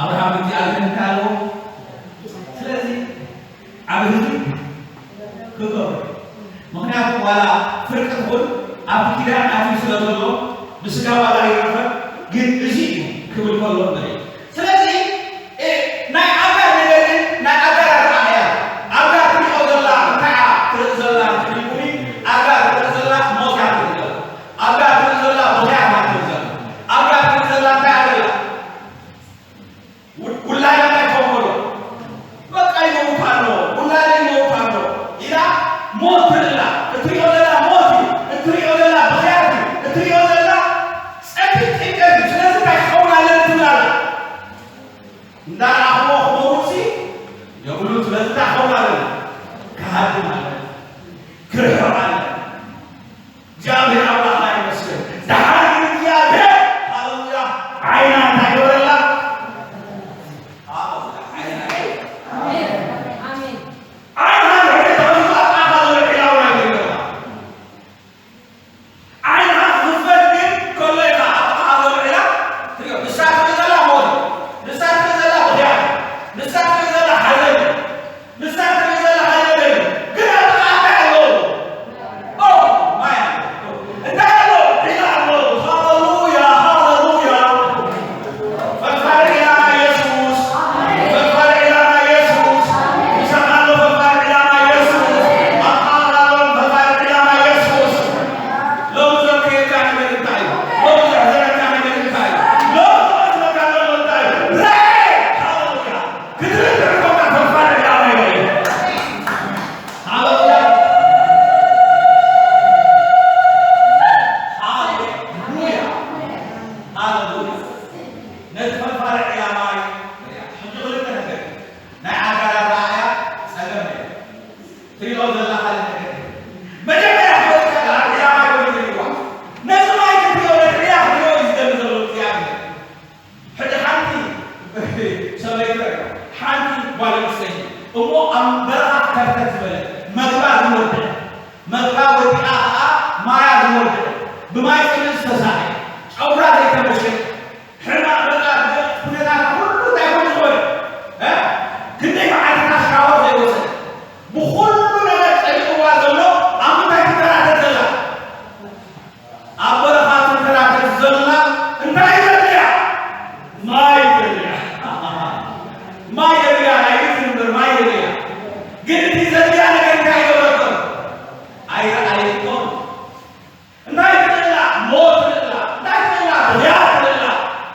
ኣብርሃም እግዚኣብሔር እንታይ ኣለዎ? ስለዚ ዓብ ህዝቢ ክገብሩ። ምኽንያቱ ዋላ ፍርቂ ትኹን ኣብቲ ኪዳን ኣትዩ ስለ ዘሎ ብስጋ ዋላ ይረፈ ግን እዚ እዩ ክብል ከሎ ንርኢ። ስለዚ እ፣ ናይ ኣጋር ነገር ግን ናይ ኣጋር ኣረኣእያ ኣጋር ትሪኦ ዘላ እንታይ እያ ትርኢ ዘላ ትሪኢኩኒ ኣጋር ትርኢ ዘላ ሞት እያ ትርኢ ዘላ ኣጋር ትርኢ ዘላ ብኽያት እያ ትርኢ ዘላ ኣጋር ትርኢ ዘላ እንታይ እያ ዘላ ውላዳ እንታይ ክኸውን ከሎ በቃ ይመውት ኣሎ ውላዳ ይመውት ኣሎ ኢላ ሞት ትርላ እትሪኦ ዘላ ሞት እዩ እትሪኦ ዘላ ብኽያት እዩ እትሪኦ ዘላ ጸቢብ ጭንቀት እዩ ስለዚ እንታይ ክኸውን ኣለኒ ትብል ኣላ እንዳረኣኽዎ ክመውትሲ የብሉ ስለዚ እንታይ ክኸውን ኣለኒ ክሃድም ኣለኒ ክርሕቕ ኣለኒ እግዚኣብሔር ኣምላኽና ይመስገን። ደሓር ግን እግዚኣብሔር ሃሌሉያ ዓይና እንታይ ገበረላ? ሃሌሉያ ዓይና ኣይና ንሕሪ ተኸፊቱ ኣብ ጥቓኻ ዘሎ ዒላውን ኣይገበረላ። ዓይንኻ ክኽፈት ግን ከሎ ኢኻ ኣብ ጥቓኻ ዘሎ ዒላ ትሪኦ። ንሳ ትርኢ ዘላ ሞት፣ ንሳ ትርኢ ዘላ ብኽያት፣ ንሳ ትርኢ ዘላ ሓዘን፣ ንሳ ትርኢ ዘላ ሃለለይ ግን ኣብ ጥቓ እንታይ ኣለዉ? ኦ ማይ ኣለዉ። እንታይ ኣለዉ? ዒላ ኣለዉ። ሃለሉያ ሃለሉያ። ፈርፋሪ ዒላና ኢየሱስ። ፈርፋሪ ዒላና ኢየሱስ። ምሳኻ ኣሎ ፈርፋሪ ዒላና ኢየሱስ። ኣጥቓዕካ ኣሎ ፈርፋሪ ዒላና ኢየሱስ። ሎሚ ዘብከየካ ነገር እንታይ እዩ? ሎሚ ዘሕዘነካ ነገር እንታይ እዩ? ሎሚ ዘቐስነካ ዘሎ እንታይ እዩ? ራእይ! ሃለሉያ! ክትርድእ እኮ ፈርፋሪ ዒላና ኢየሱስ። ሃሌሉያ! ሃሌሉያ! ሃሌሉያ! ነቲ ፈርፋሪ ዒላማ እዩ። ሕጂ ክልተ ነገር ናይ ኣጋር ኣረኣእያ ጸገም እዩ። ትሪኦ ዘላ ካልእ ነገር እዩ። መጀመርያ ክወስድ ከላ ዒላማ ይወስድ ይዋ። ነዚ ማይ ክትሪኦ ነቲ ዒላ ክትሪኦ እዩ ዝደሊ ዘሎ እግዚኣብሔር። ሕጂ ሓንቲ ሰበይቲ ርኢኻ፣ ሓንቲ ጓል ኣንስተይቲ እሞ ኣብ በረኻ ከርተት ዝበለ መግባ ዝወደአ መግባ ወዲኣ ኸዓ ማያ ዝወደአ ብማይ ፅምእ ዝተሳቀየ ጨጉራ ዘይተመሸጠ ሕማቕ በቃ ኩነታታ ኩሉ እንታይ ኮይኑ ዝኾነ እ ክንደይ መዓልትታት ሻወር ዘይወሰደ ብኹሉ ነገር ጨሊቕዋ ዘሎ ኣብ ምንታይ ትከራተት ዘላ ኣብ በረኻ ትንከራተት ዘላ እንታይ ዘድልያ? ማይ ዘድልያ። ማይ ዘድልያ ናይ ግድን እምበር ማይ ዘድልያ። ግን እቲ ዘድልያ ነገር እንታይ ይገብረቶም? ኣይረኣየቶም። እንታይ ትደላ? ሞት ትደላ። እንታይ ትደላ? ብኽያት ትደላ።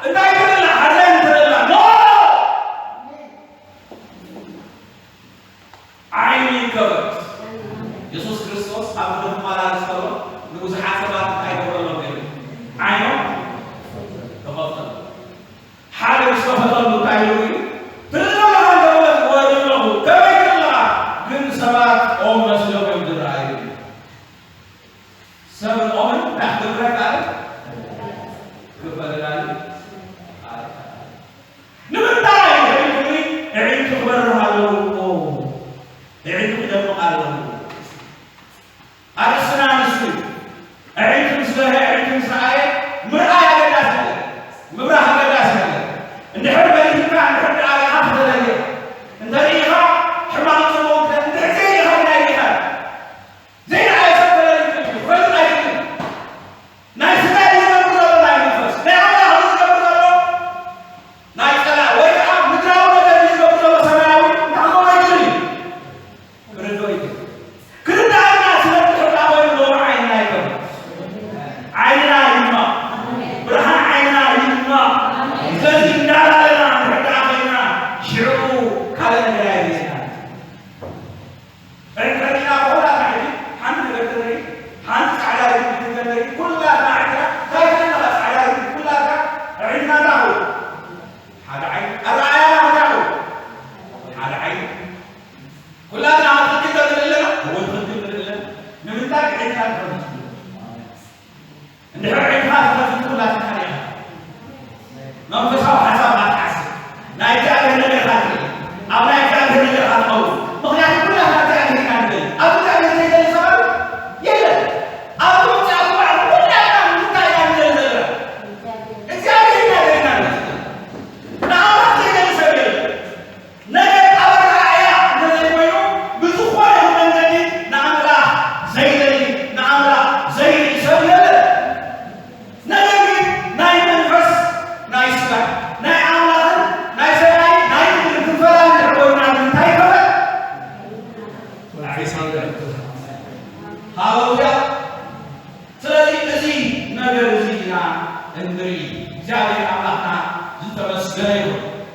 እንታይ ትደላ? ሓዘን ትደላ። ኖ! ዓይኑ ይከፈት። የሱስ ክርስቶስ ኣብ ምድሪ ክመላለስ ከሎ ንብዙሓት ሰባት እንታይ ገበረሎም ገይሩ? ዓይኖም ተኸፍተሎም። ሓደ ምስ ከፈተሉ እንታይ ኢሉ እዩ? ትርኢ ኣለኻ እንተበለ ክወርድ ኣለኹ። ከመይ ትርኢ ኣለኻ? ግን ሰባት ኦም መሲሎም እዮም ዝረኣዩ። ሰብ ንኦምን እንታይ ክገብር ኣይከኣልን? ክፈልላሉ ኣይከኣልን። ንምንታይ ድሕሪ ክብሪ ኣዒንቱ ክበርህ ኣለዎ? ኣዒንቱ ክደምቕ ኣለዎ። ኣርእስትና ንሱ እዩ። ኣዒንቱ ምስ በርሀ፣ ኣዒንቱ ምስ ረኣየ፣ ምርኣይ ኣገዳሲ ነገር፣ ምብራህ ኣገዳሲ ነገር። እንድሕር በሪህካ፣ እንድሕር ደኣ ርኢኻ ክትለሊ ኢኻ። እንተ ርኢኻ፣ ሕማቕ ጽቡቕ፣ እንተ-፣ እንድሕር ዘይርኢኻ ግና ርኢኻ። ዘይረኣየ ሰብ ክለሊ ይኽእል እዩ፣ ክፈልጥ ኣይክእልን። ናይ ስጋ እዩ ዝገብር ዘሎ፣ ናይ መንፈስ። ናይ ኣምላኽ እዩ ዝገብር ዘሎ፣ ናይ ጸላእ ወይ ከዓ ምድራዊ ነገር እዩ ዝገብር ዘሎ፣ ሰማያዊ እንታይ ክኸውን ኣይክእልን እዩ። ክርድኦ ይኽእል። ክርድኣና ስለ እንድሕር ደኣ ኮይኑ ሎሚ ዓይንና ይከፈት። ዓይንና ይድመቕ። ብርሃን ዓይንና ይድመቕ። ስለዚ እንዳላለና እንድሕር ደኣ ኮይንና ሽዑ ካልእ ነገር ኣየድልየናን። ሕድሕድና ኩላትና ሕጂ ሓንቲ ነገር ትርኢ፣ ሓንቲ ጻዕዳ ርግቢት ነገር ንርኢ፣ ኩላትና ኣዒንትና እንታይ ትርኢ ኣለኻ? ጻዕዳ ርግቢት ኩላትና ኣዒንትና እንታይ ኾይኑ? ሓደ ዓይኒ። ኣረኣእያና እንታይ ኾይኑ? ሓደ ዓይኒ። ኩላትና ትኽክል ዶ ንርኢ ኣለና? እወ ትኽክል ንርኢ ኣለና። ንምንታይ? ኣዒንትና ትኸፍት። እንድሕር ኣዒንትኻ ተኸፊቱ ኩላትካ ርኢኻ መንፈሳዊ ሓሳብ ኢኻ ትሓስብ፣ ናይ እግዚኣብሔር ነገር ኢኻ ትርኢ፣ ኣብ ናይ እግዚኣብሔር ነገር ኢኻ ትኸውን። ምኽንያቱ ኩላትና እግዚኣብሔር ኢና ንደሊ። ኣብ እግዚኣብሔር ዘይደሊ ሰብ ኣሎ? የለን። ኣብዚ ምምጻእኩም በዓል ኩላትና ንምንታይ ኢና ንደሊ ዘለና? እግዚኣብሔር ኢና ደሊና ንመጽእ ዘለና። ንኣምላኽ ዘይደ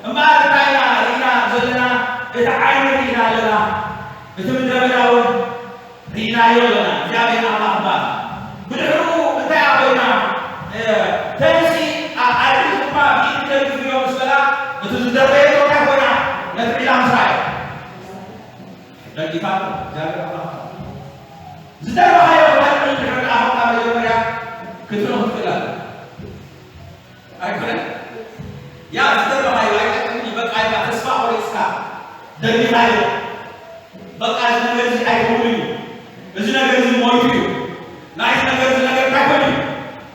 እምበኣር እንታይ ኢና ርኢና ዘለና? እቲ ዓይኒ ርኢና ኣለና፣ እቲ ምድረ በዳ እውን ርኢናዮ ኣለና። እግዚኣብሔር ኣምላኽ እምበኣር ብድሕርኡ እንታይ እያ ኮይና? እ፣ ተንሲ ኣብ ኣድሪት ድማ ብኢድ ደግፍዮ ምስ በላ፣ እቲ ዝደረየቶ እንታይ ኮይና? ነቲ ዒላ ምስራይ ደጊፋ ኣሎ። እግዚኣብሔር ኣምላኽ ዝደረኻዮ ክበልዕ እንድሕር ደኣ ኾንካ መጀመርያ ክትርኢ ክትክእል ኣለካ። ኣይኮነን? ያ ዝደረኻዮ ኣይጠቅምን እዩ፣ በቃ ኢልካ ተስፋ ቆሪጽካ ደጊኻዮ። በቃ እዚ ነገር እዚ ኣይከውን እዩ፣ እዚ ነገር እዚ ሞይቱ እዩ፣ ናይዚ ነገር እዚ ነገር እንታይ ኮይኑ እዩ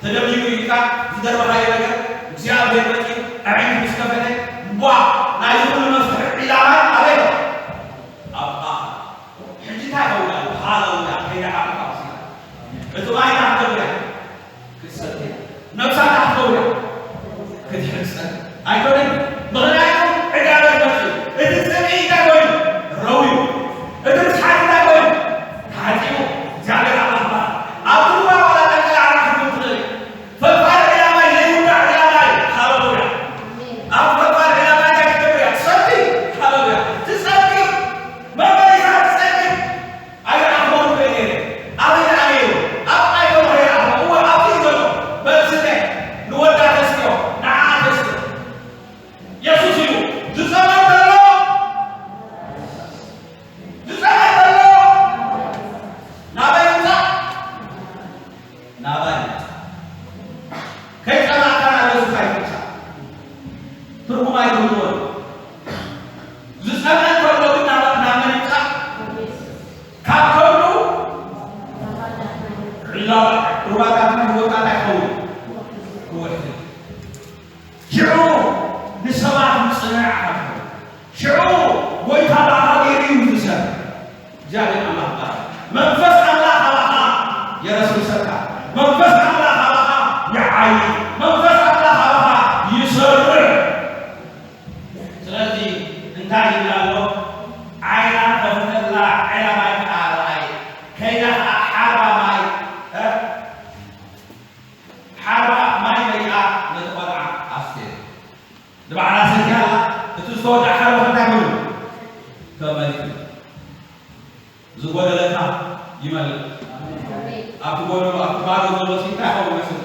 ተደጊሙ እዩ ኢልካ ዝደረኻዮ ነገር እግዚኣብሔር መጺኡ ኣዒንቲ ምስ ከፈተ፣ ቧ፣ ናይዚ ኩሉ መፍትሒ ዒላማ ኣበይ ኣሎ? ኣብ ኣኻ። ሕጂ እንታይ ይኸውን ኣሎ? ሃለሉያ፣ ከይደሓርካ ወሲዳ። እቲ ማይ ናት ገብርያ ክትሰትያ፣ ነብሳ ናት ገብርያ ክትሕጸብ ኣይኮነን። ምኽንያቱ ዕዳበት መጺኡ። እቲ ጽምኢ እንታይ ኮይኑ? ረውዩ። እቲ ርስሓት እንታይ ኮይኑ? ተሓጺቡ። እግዚኣብሔር ኣምላኽ ይባረክ። ኣብቲ ሩባ ዋላ ጠንቀል ዓራት ክትብል ትኽእል እያ። ፈፋር ዕላማ ዘይውዳእ ዕላማ እዩ። ሃለሉያ። ኣብ ፈፋር ዕላማ እንታይ ክትገብር እያ? ትሰቲ። ሃለሉያ። ትጸግብ። መመሊሳ ትጸግብ። ኣይረኣኽዎን እኮ እየ ነይረ። ኣበይ ደኣ ነይሩ? ኣብ ቃይቶ እኮ ይረኣኽዎ። እወ፣ ኣብዚ እዩ ዘሎ። በል ስተ። ንወዳ ተስትዮ። ንዓኣ ተስትዮ። የሱስ እዩ። ዝጸመም ዘሎ። ዝጸመም ዘሎ። ናበይ ይምጻእ? ናባይ ይምጻእ። ከይጸማእካ ናብ የሱስ ኣይትምጻእ። ትርጉም ኣይትህልዎን። ዝጸምአ እንከሎ ግን ናብ፣ ናብ መን ይምጻእ? ካብ ከብዱ ዒላ ሩባታትና ህይወትና እንታይ ክኸውን? ክውሕድ። ሽዑ ንሰባት ምጽንናዕ ኢኻ ትኸውን። ሽዑ ጎይታ ብኣኻ ገይሩ እዩ ዝሰርሕ። እግዚኣብሔር ኣምላኽ ይባረክ። መንፈስ ኣምላኽ ኣባኻ የረስርሰካ። መንፈስ ኣምላኽ ኣባኻ ይዓዪ። መንፈስ ኣምላኽ ኣባኻ ይሰርሕ። ስለዚ እንታይ ይብል ኣሎ? ዓይና ከፍተላ፣ ዒላ ማይ ከኣ ረኣየ። ከይዳ ከኣ ሓራ ማይ፣ እ? ሓራ ማይ መሊኣ ነቲ ቆልዓ ኣስትዮ። ንባዕላ ሰትያ ኣላ። እቲ ዝተወድኣ ሓርበ እንታይ ኮይኑ? ተመሊኡ። ዝጎደለካ ይመልእ። ኣብቲ ጎደሎ፣ ኣብቲ ባዶ ዘሎ ሲ እንታይ ይኸውን መስል?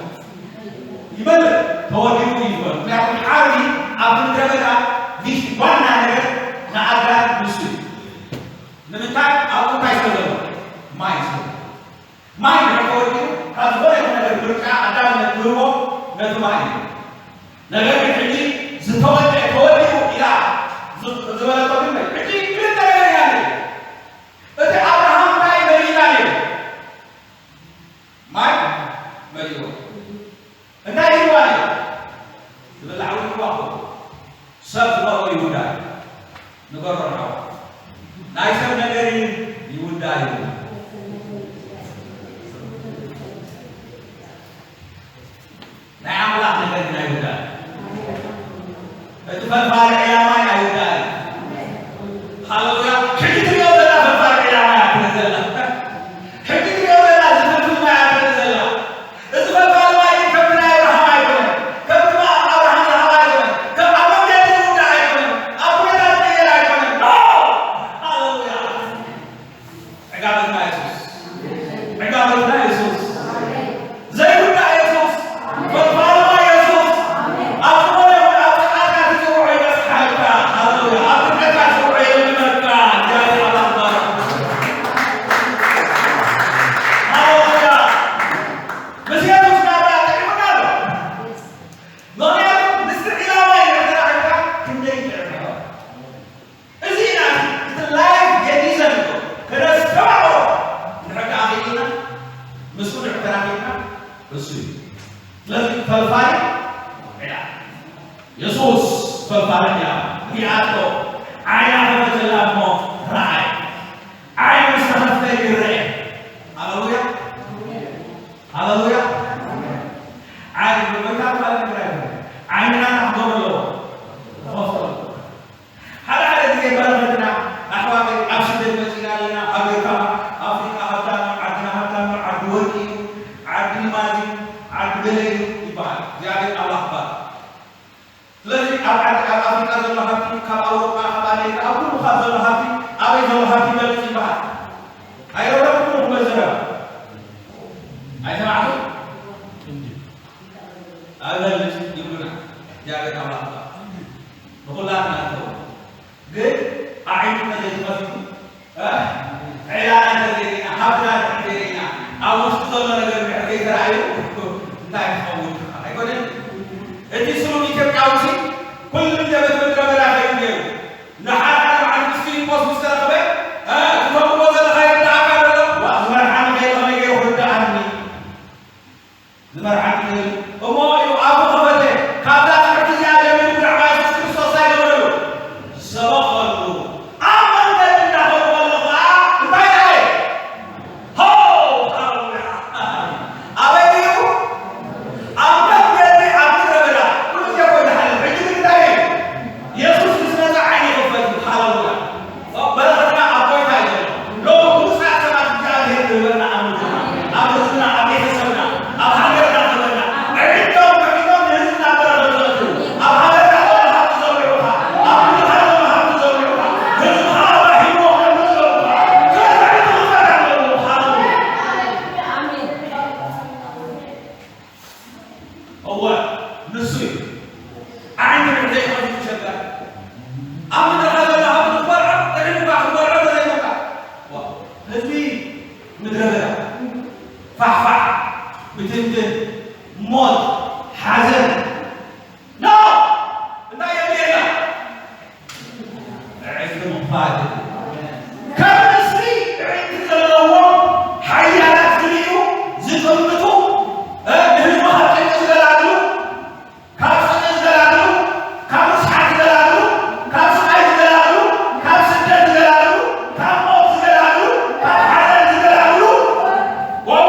ይመልእ። ተወዲኡ እዩ ዝበሉ። ምክንያቱ ሓርቢ ኣብቲ ምድረ በዳ ዋና ነገር ንኣዳም ንሱ እዩ። ንምንታይ? ኣብኡ እንታይ ስለ ዘሎ? ማይ ስለ ዘሎ። ማይ ድሕሪ ተወዲኡ፣ ካብ ዝኾነ ይኹን ነገር ምርጫ ቀዳምነት ዝህቦ ነቲ ማይ እዩ። ነገር ግን ሕጂ ዝተወድአ ተወዲኡ ኢላ ዝ-፣ ዝበለቶ ግን ሕጂ ክልተ ነገር ኢና ንርኢ። እቲ ኣብርሃም እንታይ መሊእና ነይሩ? ማይ መሊእዎ። እንታይ ኢልዋ እዩ? ዝብላዕ እውን ይዋቦ። ሰብ ዝበልዖ ይውዳእ። ንገሮ ንዓው። ናይ ሰብ ነገር ይውዳእ እዩ። ናይ ኣምላኽ ነገር ግን ኣይውዳእ። እቲ ፈልፋሊ ዕላማ ኣይውዳእ እዩ። ሃሌሉያ። ሕጂ ትሪኦ ዘላ ፈልፋሊ ዕላማ እያ ትርኢ ዘላ። ሕጂ ትሪኦ ዘላ ዝፍልፍል ማይ እያ ትርኢ ዘላ። እዚ ፈልፋሊ ማይ ግን ከምቲ ናይ ኣብርሃም ኣይኮነን። ከምቲ ኣብ ኣብርሃም ዝሃባ ኣይኮነን። ከም ኣብ መንገዲ ዝውዳእ ኣይኮነን። ኣብ ኩነታት ዝቅየር ኣይኮነን። ኖ! ሃሌሉያ። ዕጋበትና የሱስ። ዕጋበትና የሱስ። ዘይውዳእ የሱስ። ፈልፋሊ ማይ የሱስ። ኣብ ዝኾነ ይኹን ኣብ ጸዓትካ ትጽውዖ ይበጽሓልካ። ሃሌሉያ። ኣብ ጭንቀትካ ትጽውዖ የለምነካ። እግዚኣብሔር ኣምላኽ ይባረክ። ሃሌሉያ። ምስ የሱስ ናብራ ጥዒሙና ኣሎ። ምኽንያቱ ምስቲ ዕላማ እዩ ተራኺብካ ክንደይ ይጥዕም። እዚ ኢና እቲ ላይፍ ገዲሰ ንብሎ ከነስተባብሮ እንድሕር ከኣ ኽኢልና ምስኡ ድሕር ተራኺብና እሱ እዩ። ስለዚ ፈልፋሊ ዕላማ የሱስ ፈልፋሊ ዕላማ ሪኣቶ ዓይና ከፈተላ እሞ ረኣየ። ዓይኑ ምስ ተኸፍተ ይረአ። ሃሌሉያ። ሃሌሉያ። ዓይኒ ብመንታ ማለት ግራ ይኮነ። ዓይንና ናኽጎ ኣለዎ። ተኸፍቶ። ሓደ ሓደ ግዜ በረኸትና ኣሕዋተይ ኣብ ስደት መጺና ኣለና፣ ኣሜሪካ፣ ኣፍሪቃ ሃብታም፣ ዓድና ሃብታም፣ ዓዲ ወርቂ እዩ፣ ዓዲ ልማዝ እዩ፣ ዓዲ ገለ እዩ ይበሃል። እግዚኣብሔር ኣምላኽ ይባረክ። ስለዚ ኣብ ዓዲ፣ ኣብ ኣፍሪቃ ዘሎ ሃብቲ ይበልጽ ይበሃል። ኣይረኸብኩምኹም በዘረባ። ኣይሰማዕኩም? ኣብበልጽ ይብሉና። እግዚኣብሔር ኣምላኽ ንኹላትና ዝኸውን። ግን ኣዒንትና ዘይተኸፊቱ፣ እ? ዕላና እንተዘይርኢና፣ ሃብትና እንተዘይርኢና፣ ኣብ ውሽጢ ዘሎ ነገር እንድሕር ዘይተራእዩ፣ እንታይ ክኸውን? ኣይኮነን? እቲ ስሩብ ኢትዮጵያዊ ሲ ኩሉ ግዜ በቲ ምድረ በዳ ኸይዱ ነይሩ። ንሓደ ሓደ መዓልቲ ምስ ፊልጶስ ምስ ተረኽበ፣ እ፣ "እቲ ተቕርቦ ዘለኻ ይርድኣካ ዶ ኣሎ?" "ዋእ፣ ዝመርሓኒ ከይደ ከመይ ገይሩ ክርድኣኒ?" ዝመርሓኒ ከይዱ። እሞ ኢሉ ኣፉ ኸፈተ። ካብዛ ትምህርቲ እዚኣ ጀሚሩ ብዛዕባ የሱስ ክርስቶስ እንታይ ገበረሉ? ሰበኸሉ። ኣብ መንገዲ እንዳኸዱ ከለዉ ኸዓ እንታይ ረኣየ? ሆ! ሃሌሉያ! ኣበይ እዩ? ኣብ መንገዲ ኣብ ምድረ በዳ። ኩሉ ግዜ እኮ ይሓልፍ። ሕጂ ግን እንታይ እዩ? የሱስ ምስ መጸ ዓይኒ ይኽፈት እዩ። ሃሌሉያ! በረኸትና ኣብ ጎይታ እዩ ዘሎ። ሎሚ ብሉጻት ሰባት እግዚኣብሔር ይህበና ኣብ ምድርና፣ ኣብ ህዝብና፣ ኣብ ቤተሰብና፣ ኣብ ሃገርና ክህበና። ኣዒንቶም ከፊቶም ንህዝብና በረኸት ዘእትዉ፣ ኣብ ሃገርና ዘሎ ሃብቲ ዘብልዑኻ፣ ኣብ ምድርኻ ዘሎ ሃብቲ ዘብልዑኻ፣ ህዝብኻ ኣባሂሞ ከምኡ ዘብልዑኻ። ስለዚ ኣዒንቲ ክኸፈት ኣለዎ። ሃሌሉያ። እወ፣ ንሱ እዩ። ኣዒንቲ ንዕዘይ ከፊቱ ሸጋር። ኣብ ምድርኻ ዘሎ ሃብቲ ክትበልዖ፣ ጥዕና ክትበልዖ ተዘይኮንካ። ዋ፣ ህዝቢ ምድረ በዳ፣ ፋሕፋሕ፣ ብትንትን፣ ሞት፣ ሓዘን። ኖ! እንታይ የድልየና? ኣዒንቲ ምኽፋት። ከም ንስሪ ኣዒንቲ ዘለዎም ሓያላት ዝርእዩ፣ ዝጥምቱ፣ እ፣ ንህዝቢ ካብ ጭንቂ ዝገላግሉ፣ ካብ ጸቕጢ ዝገላግሉ፣ ካብ ርስሓት ዝገላግሉ፣ ካብ ስቓይ ዝገላግሉ፣ ካብ ስደት ዝገላግሉ፣ ካብ ሞት ዝገላግሉ፣ ካብ ሓዘን ዝገላግሉ። ዋው!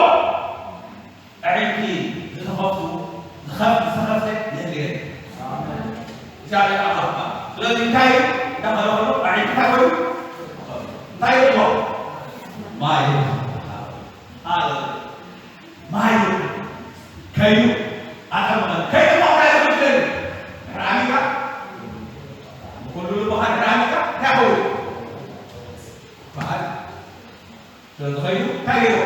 ኣዒንቲ ዝተኸፍቱ፣ ዝኸፍ-፣ ዝተኸፍተ የድልየና። እግዚኣብሔር ኣምላኽ ይባረክ። ስለዚ እንታይ እዩ? እንዳኸደ ከሎ ኣዒንቲ እንታይ ኮይኑ? እንታይ ይብሎ? ማይ። ሃሌሉያ። ማይ። ከይዱ ኣጠመቐ። ከይዱ እንታይ ይብሎ? ድሕሪ ኣሚካ፣ ብኩሉ ልብኻ ድሕሪ ኣሚካ እንታይ ኸውን? በዓል። ስለ ዝኸይዱ እንታይ ገይሩ?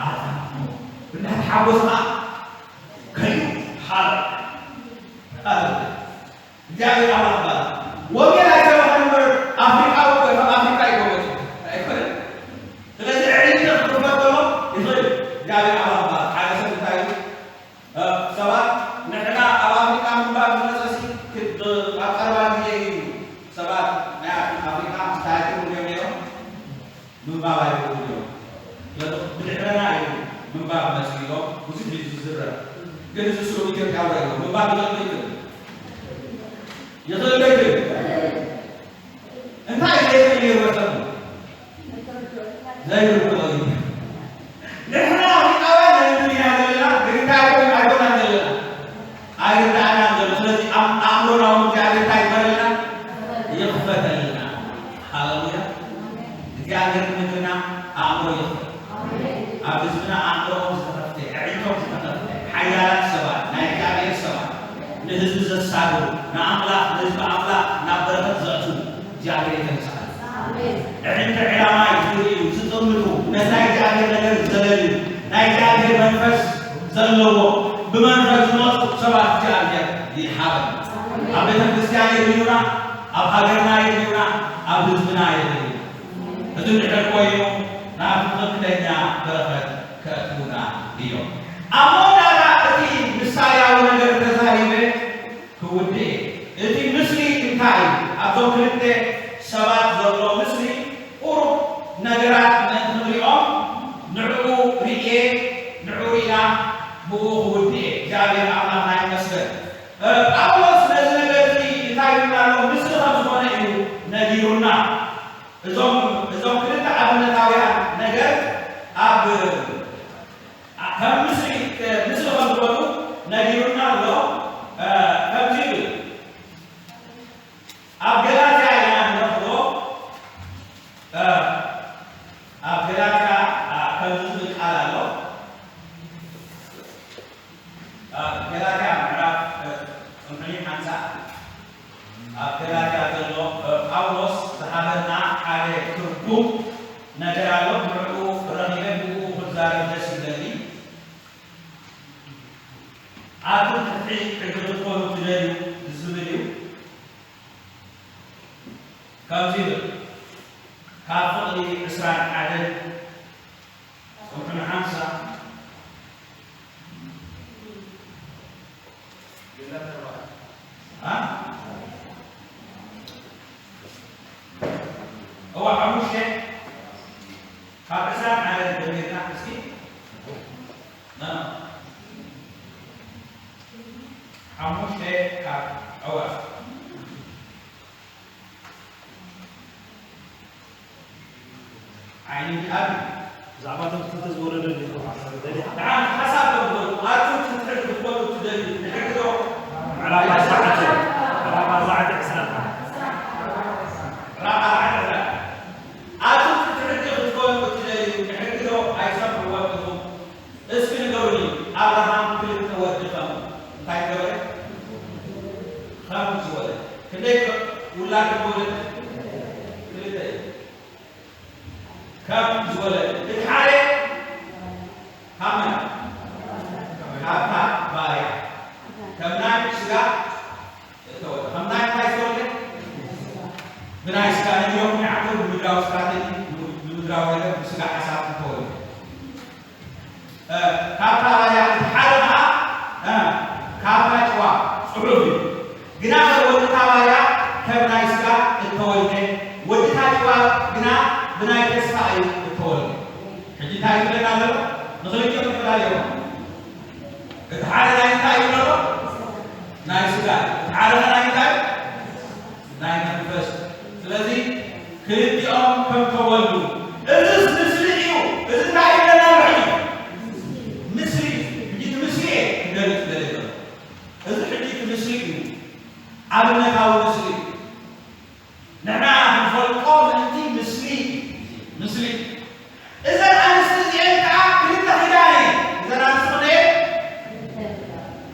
ኣታ እንዳተሓጎሰ ኸዓ ከይዱ። ሃለ-፣ ሃለ-፣ እግዚኣብሔር ኣምላኽ ባል ወንጌል ኣይሰበኸን እምበር ኣፍሪቃዊ እኮ ካብ ኣፍሪቃ እዩ መፂኡ። ኣይኮነን? ስለዚ ኣዒንቲ ክኽፈት ከሎ ይኽእል። እግዚኣብሔር ኣምላኽ ባል ሓደ ሰብ እንታይ እዩ? እ፣ ሰባት ንሕና ኣብ ኣፍሪቃ ምንባር ዝመጸሲ ክድ-፣ ኣብ ቀረባ ግዜ እዩ ሰባት ናይ ኣፍሪቃ ምስ ተሃኪሙ እዮም ነይሮም። ምንባብ ኣይክእሉን እዮም። ስለዚ ብድሕረና እዩ ምንባብ መጺኡ ኢሎም ብዙሕ እዩ ዝዝረብ። ግን እዚ ስሩብ ኢትዮጵያዊ ዶ ይኸውን? ምንባብ ይኽእል ዶ ይኽእል? ይኽእል ዶ ይኽእል? እንታይ እዩ ዘይክእል ነይሩ መሰለኩም? ዘይርድኦ እዩ። ንሕና ኣፍሪቃውያን ነንብብ ኢና ዘለና፣ ግን እንታይ ኣይኮን-፣ ኣይኮናን ዘለና። ኣይርድኣናን ዘሎ። ስለዚ ኣም-፣ ኣእምሮና እውን እግዚኣብሔር እንታይ ይግበረልና? ይኽፈተልና። ሃሌሉያ። እግዚኣብሔር ንምድርና ኣእምሮ ይኽፈት። ኣብ ህዝብና ኣእምሮኦም ዝተኸፍተ፣ ኣዒንቶም ዝተኸፍተ፣ ሓያላት ሰባት፣ ናይ እግዚኣብሔር ሰባት፣ ንህዝቢ ዘሳድሩ፣ ንኣምላኽ፣ ንህዝቢ ኣምላኽ ናብ በረኸት ዘእትዉ እግዚኣብሔር የተንስኣሉ። ኣዒንቲ ዕላማ ዝርእዩ፣ ዝጥምቱ፣ ነቲ ናይ እግዚኣብሔር ነገር ዝደለዩ፣ ናይ እግዚኣብሔር መንፈስ ዘለዎም፣ ብመንፈስ ዝመጹ ሰባት እግዚኣብሔር ይሃበና። ኣብ ቤተ ክርስቲያን የድልዩና፣ ኣብ ሃገርና የድልዩና፣ ኣብ ህዝብና የድልዩና። እዚ እንድሕር ኮይኑ ናብ ትኽክለኛ በረኸት ከእትዉና እዮም። ኣብ መወዳእታ እቲ ምሳሌያዊ ነገር ተዛሪበ ክውድእ እየ። እቲ ምስሊ እንታይ እዩ? ኣብዞም ክልተ ሰባት ዘሎ ምስሊ ቁሩብ ነገራት ምእንቲ ክንሪኦም ንዕኡ ርእየ፣ ንዕኡ ርኢና ብኡ ክውድእ እየ። እግዚኣብሔር ኣምላኽና ይመስገን። እ፣ ጳውሎስ ነዚ ነገር እዚ እንታይ ይብልና ኣሎ? ምስሊ ከም ዝኾነ እዩ ነጊሩና። እዞም፣ እዞም ክልተ ኣብነታውያን ነገር ኣብ፣ ኣ-፣ ከም ምስሊ፣ እ፣ ምስሊ ከም ዝኾኑ ነጊሩና ኣሎ። እ፣ ከምዚ ይብል። ኣብ ገላትያ ኢና ንረኽቦ። እ፣ ኣብ ገላትያ፣ እ፣ ከምዚ ዝብል ቃል ኣሎ። ኣብ ገላትያ ምዕራፍ፣ እ፣ ጽንሑኒ ሓንሳእ። ኣብ ገላትያ ዘሎ፣ እ፣ ጳውሎስ ዝሃበና ሓደ ነገር ኣሎ፣ ንዕኡ ረኺበ ብኡ ክዛረብ ደስ ይብለኒ። ኣቱም ፍትሒ ሕጊ ክትኮኑ ትደልዩ ዝብል እዩ። ከምዚ ይብል፣ ካብ ፍቕሪ ዕስራን ሓደን ጽንሑ ንሓምሳ። አ? እዋ ሓሙሽተ ካብ ዕስራን ሓደን ጀሚርና እስኪ። ና። ሓሙሽተ ካብ ዕወት። ዓይኒ ኣብ ብዛዕባ እቶም ክልተ ዝወለደ እንዲኹም ደሊኻ ደሓን ሓሳብ ተንበሩ። ኣቱም ትሕት ክትኮኑ ትደልዩ ንሕግዶ? ዕላማ ሰዓት፣ ዕላማ ሰዓት ዕስራ። ራብዓ ዕስራ። ኣቱም ትሕት ክትኮኑ ትደልዩ ንሕግዶ? ኣይሰምዕዎን ኢኹም። እስኪ ንገሩኒ፣ ኣብርሃም ክልተ ወዲ ከም እንታይ ገበረ? ከም ዝወለደ። ክንደይ ከ-፣ ውላድ ከ-፣ ወለደ? ክልተ እዩ። ከም ዝወለደ። እቲ ሓደ ካብ መን? ካብታ ባርያ። ከም ናይ ስጋ እተወልደ። ከም ናይ እንታይ ዝተወልደ? ብናይ ስጋ ነጊሮም ይዓብሩ፣ ብምድራዊ ስትራቴጂ፣ ብምድራዊ ነገር፣ ብስጋ ሓሳብ ዝተወልደ። እ፣ ካብታ ባርያ እቲ ሓደ ኸዓ፣ እ፣ ካብታ ጭዋ ጽሑፍ እዩ። ግና ወዲ እታ ባርያ ከም ናይ ስጋ እተወልደ፣ ወዲ እታ ጭዋ ግና ብናይ ተስፋ እዩ እተወልደ። ሕጂ እንታይ ይብለና ዘሎ? ንኽልቲኦም ይፈላለዮም። እቲ ሓደ ናይ እንታይ እዩ ዘሎ? ናይ ስጋ። እቲ ሓደ ናይ እንታይ? ናይ መንፈስ። ስለዚ ክልቲኦም ከም ተወልዱ። እዝስ ምስሊ እዩ። እዚ እንታይ ይብለና ኣሎ ሕጂ? ምስሊ እዩ። ሕጂ እቲ ምስሊ እየ ክገልጽ ደልየ ዘለኹ። እዚ ሕጂ እቲ ምስሊ እዩ። ኣብነታዊ ምስሊ እዩ። ንሕና ክንፈልጦ ምእንቲ ምስሊ እዩ። ምስሊ። እዘን ኣንስቲ እዚአን ከዓ ክልተ ኪዳን እየን። እዘን ኣንስቲ ክንደይ እየን?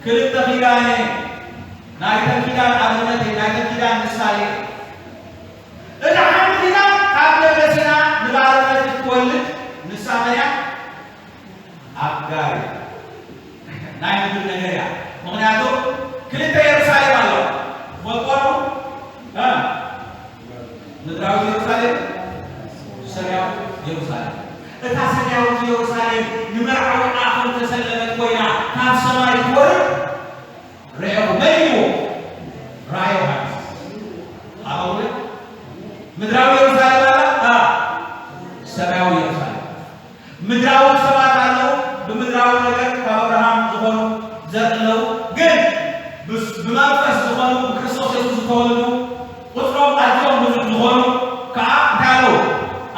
ክልተ ኪዳን እየን። ናይተን ኪዳን ኣብነት እየን። ናይተን ኪዳን ምሳሌ እየን። እታ ሓንቲ ኪዳን ካብ ደብረ ሲና ንባርነት እትወልድ ንሳ መን እያ? ኣጋር እያ። ናይ ምድሪ ነገር እያ። ምኽንያቱ ክልተ የሩሳሌም ኣለዋ። ትፈልጥዋ ዶ? እ? ምድራዊት የሩሳሌም፣ ሰማያዊት የሩሳሌም። እታ ሰማያዊት የሩሳሌም ንመርዓዊ ኣኹም ተሰለመት ኮይና ካብ ሰማይ ትወርድ ርኤኹ። መን እዩ? ራእየ ዮሃንስ። ሃሌሉያ። ምድራዊ የሩሳሌም ኣላ? ኣ፣ ሰማያዊ የሩሳሌም። ምድራዊ ሰባት ኣለዉ፣ ብምድራዊ ነገር ካብ ኣብርሃም ዝኾኑ ዘርኢ ኣለዉ፣ ግን ብስ-፣ ብመንፈስ ዝኾኑ ብክርስቶስ የሱስ ዝተወለዱ ቁጽሮም ኣዝዮም ብዙሕ ዝኾኑ ከዓ እንታይ ኣለዉ?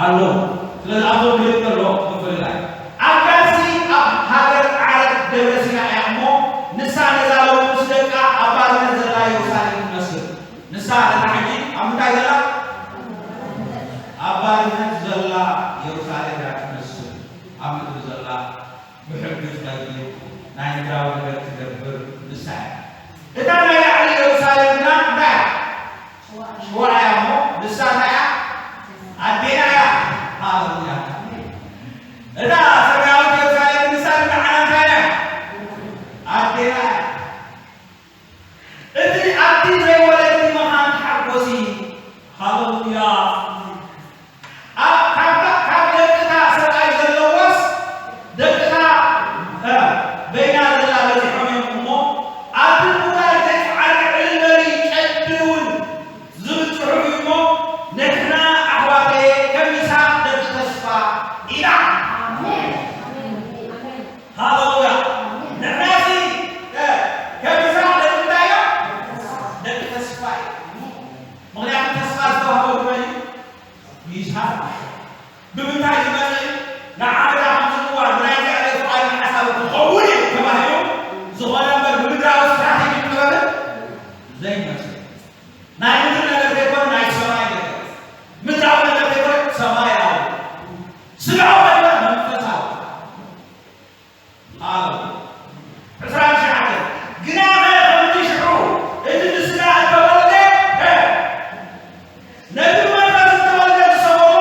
ኣለዉ። ስለዚ ኣብዞም ክልተ ኣሎ ምፍልላይ። ኣጋርሲ ኣብ ሃገር ዓረብ ደብረ ሲና እያ እሞ፣ ንሳ ነዛ ሎሚ ምስ ደቃ ኣብ ባርነት ዘላ የሩሳሌም ትመስል። ንሳ ነታ ሕጂ ኣብ ምንታይ ዘላ? ኣብ ባርነት ዘላ የሩሳሌም እያ ትመስል። ኣብ ምድሪ ዘላ ብሕጊ ትኸይድ፣ ናይ ምድራዊ ነገር ትገብር ንሳ እያ። እታ ናይ ላዕሊ የሩሳሌም ግና እንታይ እያ? ሽዋ እያ እሞ ንሳ እንታይ እያ? ኣዴና እያ። ሃሌሉያ። እታ ሰማያዊት የሩሳሌም ንሳ ግን ንዓና እንታይ እያ? ኣዴና እያ። እቲ ኣብቲ ዘይወለድኪ ምዃን ተሓጎሲ። ሃሌሉያ። ኣብ፣ ካብታ፣ ካብ ደቅታ ሰብኣይ ዘለዋስ ደቅታ፣ እ፣ በይና ዘላ በዚሖም እዮም እሞ፣ ኣብቲ ምውላድ ዘይትዓሪ ዕልል በሊ ጨቢ እውን ዝብል ጽሑፍ እዩ እሞ፣ ንሕና ኣሕዋተየ ከም ይስሐቅ ደቂ ተስፋ ኢና። ኣሜን። ኣሜን። ኣሜን። ሃሌሉያ። ኣሜን። ንሕናሲ፣ እ፣ ከም ይስሐቅ ደቂ እንታይ እዮም? ደቂ ተስፋ እዮም። ምኽንያቱ ተስፋ ዝተዋህበ መን እዩ? ይስሐቅ። ብምንታይ ዝመጸ እዩ? ንዓመታ ከም ዝጽዋዕ ብናይ እግዚኣብሔር ፍቓድን ሓሳብን ክኸውን እዩ ተባሂሉ ዝኾነ እምበር ብምድራዊ ስትራቴጂ ጥበብን ዘይመጸ። ናይ ምድሪ ነገር ዘይኮነ ናይ ሰማይ ነገር። ምድራዊ ነገር ዘይኮነ ሰማያዊ። ስጋዊ ነገር መንፈሳዊ። ሃሌሉያ። ዕስራን ትሽዓተን። ግናኸ ከምቲ ሽዑ እቲ ብስጋ እተወልደ፣ እ፣ ነቲ ብመንፈስ እተወልደ ዝሰጎሞ፣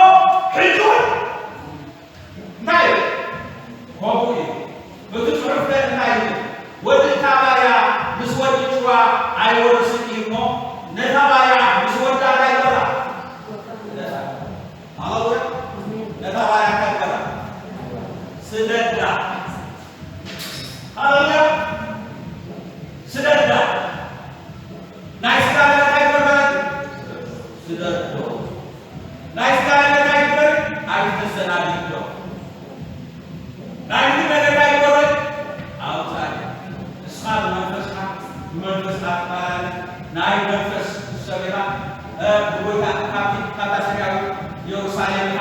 ብጎይታ ካብቲ ካብታ ሰማያዊት የሩሳሌም ኢኻ፣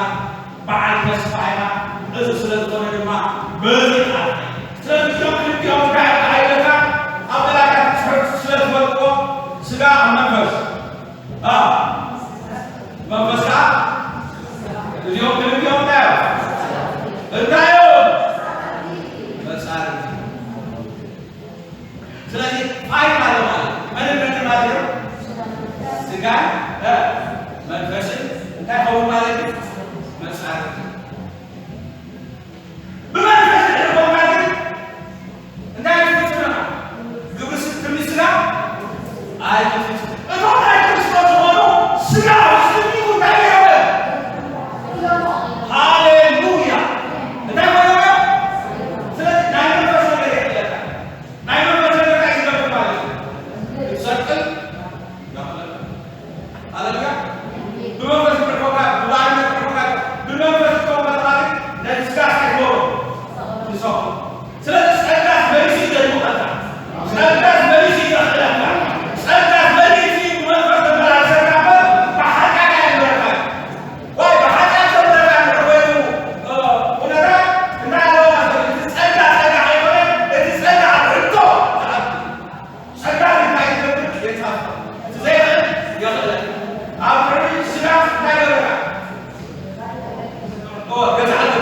በዓል ተስፋ ኢኻ። እዚ ስለ ዝኾነ ድማ በዚ ቃል ስለዚ እዚኦም ክልቲኦም እንታይ ኢኻ ኢለካ ኣብ ገላትያ ትጽሕፍ ስለ ዝፈልጥዎ ስጋ ኣብ መንፈስ ኣ መንፈስ ከዓ እዚኦም ክልቲኦም እንታይ እዮም? እንታይ እዮም? መጻርርቲ። ስለዚ ፋይት ኣሎ ማለት እዩ። መንን መንን ማለት እዩ? ስጋን እ መንፈስን እንታይ ኸውን ማለት እዩ? መጻርርቲ። ብመንፈስ ድሕሪ ኮንካ ግን እንታይ ክትፍጽም ኢኻ? ግብሪ ስ- ትንቢት ስጋ ኣይትፍጽም። እቶም ናይ ክርስቶስ ዝኾኑ ስጋ ውስጥ እንታይ ገይሮም? ሃሌሉያ! እንታይ ኮይኖም እዮም? ስለዚ ናይ መንፈስ ነገር የድልየካ። ናይ መንፈስ ነገር እንታይ ዝገብር ማለት እዩ? ይሰርቅን ያቕለል። ሃሌሉያ! ብመንፈስ ይምርኮካ፣ ብባርነት ይምርኮካ፣ ብመንፈስ እቶም መርማሪ ነቲ ስጋ እንታይ ይገብሮ? ይሰቑ። ስለዚ ጸጋስ መሊሱ እዩ ዘድምቐካ። ጸጋስ መሊሱ እዩ ዘኽእለካ። ጸጋስ መሊሱ እዩ ብመንፈስ ዘመላልሰካ እምበር ብሓጢኣት ኣየንብረካን። ወይ ብሓጢኣት ዘንበረካ እንድሕር ኮይኑ፣ እ፣ ኩነታት እንታይ ኣለዎ ማለት እዩ? እቲ ጸጋ ጸጋ ኣይኮነን፣ እቲ ጸጋ ኣብ ሕቶ ዝኣቱ። ጸጋ እንታይ ይገብር? የጻፍር። እቲ ዘይኽእል የኽእለካ። ኣብ ልዕሊ ስጋ እንታይ ገበረካ? ኦ፣ ገዛእካ።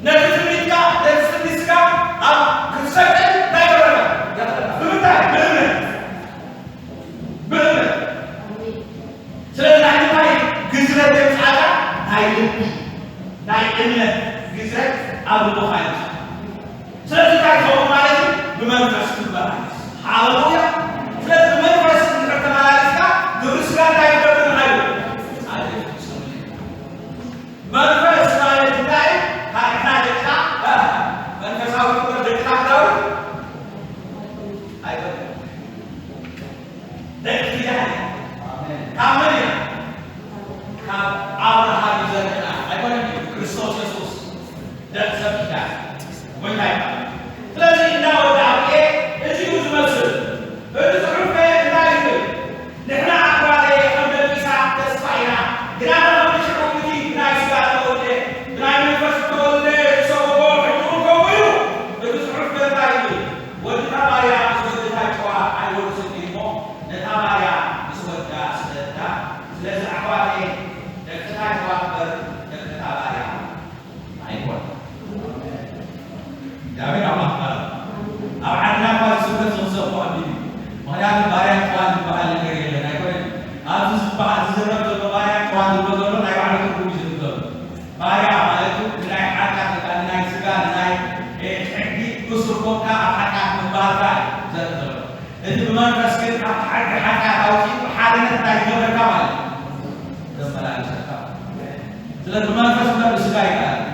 ነቲ ትንቢትካ፣ ነቲ ትንቢት ስጋ ኣብ ክትሰቅል እንታይ ገበረካ? የኽእለካ። ብምንታይ? ብእምነት። ብእምነት። ስለዚ ናይ ምንታይ ግዝረት የምጽኣካ? ናይ ልቢ፣ ናይ እምነት ግዝረት ኣብ ልቦኻ የምጽኣካ። ስለዚ እንታይ ትኸውን ማለት እዩ? ብመንፈስ ትመላለስ። ሃሌሉያ! ስለዚ ብመንፈስ እንድሕር ተመላሊስካ፣ ግብሪ ስጋ እንታይ ክገብር ንዓዩ? መንፈስ ማለት እንታይ? ካብ ንሕና ደቅና፣ እ፣ መንፈሳዊ ክብር ደቅና ክዳውር ኣይኮነን። ደቂ ኪዳን ኢና። ካብ መን ኢና? ካብ ኣብርሃም እዩ ዘርእና። ኣይኮነን ድዩ? ክርስቶስ የሱስ ደቂ ሰብ ኪዳን ጎይታ ይባላል። ስለዚ እንዳ ወዲ ኣብርኤ እዚ እዩ ዝመስል። እቲ ጽሑፍ ከ እንታይ ይብል? ንሕና ኣሕዋተይ ከም ደቂ ይስሓቅ ተስፋ ኢና። ግና ከም ሽዑ እቲ ብናይ ስጋ እተወልደ፣ ብናይ መንፈስ እተወልደ ዝሰጎጎ ሕጂ እውን ከምኡ እዩ። እቲ ጽሑፍ ከ እንታይ ይብል? ወድታ ባርያ ምስ ወድታ ጭዋ ኣይወርስን እዩ እሞ፣ ነታ ባርያ ምስ ወዳ ስደዳ። ስለዚ ኣሕዋተይ፣ ደቅታ ጭዋ እምበር ደቅታ ባርያ ኣይኮን። እግዚኣብሔር ኣምላኽ ይባረክ። ኣብ ዓድና እኳ እዚ ስብከት ዝኽሰብ እኮ ኣቢሉ እዩ። ምኽንያቱ ባርያን ጭዋን ዝበሃል ነገር የለን፣ ኣይኮነን። ኣብዚ ዝበሃል፣ ዝዝረብ ዘሎ ባርያን ጭዋን ዝብሎ ዘሎ ናይ ባዕሉ ትርጉም እዩ ዝህብ ዘሎ። ባርያ ማለት እዩ ንናይ ሓጢኣት፣ ወይ ከዓ ንናይ ስጋ፣ ንናይ፣ እ፣ ሕጊ እሱር ኮንካ ኣብ ሓጢኣት ምንባርካ እዩ ዘርኢ ዘሎ። እቲ ብመንፈስ ግን ካብቲ ሓቂ ሓጢኣት ኣውፂኡ ሓርነት እንታይ ዝገብረካ ማለት እዩ? ዘመላልሰካ። ስለዚ ብመንፈስ እምበር ብስጋ ኣይከኣልን።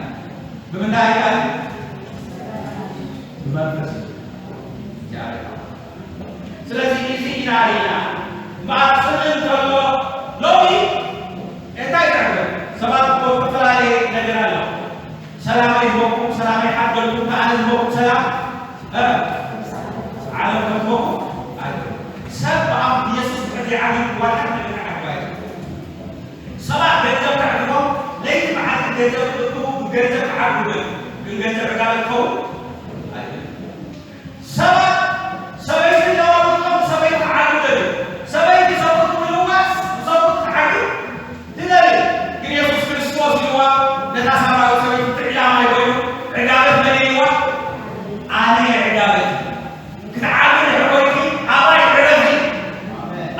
ብምንታይ ኣይከኣልን? ብመንፈስ። እግዚኣብሔር። ስለዚ እዚ ኢና ርኢና። እምበኣር ጽምእ እንከሎ ሎሚ እንታይ ይትረፈ? ሰባት እኮ ዝተፈላለየ ነገር ኣሎ። ሰላመይ ይህበኩም፣ ሰላመይ ሓድገልኩም፣ ከኣነ ዝህበኩም ሰላም፣ እ፣ ዓለም ከትህበኩም ኣይትኽእልን። ሰብ ብኣፍ ኢየሱስ ድሕር ዘይዓብዩ ዋላ ነገር ክዓግብ ኣይትኽእልን። ሰባት ገንዘብ ከዕግቦም፣ ለይቲ መዓልቲ ገንዘብ ክእክቡ፣ ብገንዘብ ክዓግቡ ይደልዩ። ግን ገንዘብ ዕጋበት ክኸውን ኣይኽእልን። ሰባት ሰበይቲ እናዋወጦም ሰበይቲ ክዓግቡ ይደልዩ። ሰበይቲ ሰብኡት ምልዋስ ብሰብኡት ክዓግብ ትደሊ። ግን የሱስ ክርስቶስ ኢልዋ ነታ ሳምራዊት ሰበይቲ እቲ ዕላማ ኮይኑ ዕጋበት መን ኢልዋ? ኣነ እየ ዕጋበት። ክትዓቢ ድሕሪ ኮይንኪ ኣባይ ዕረፊ።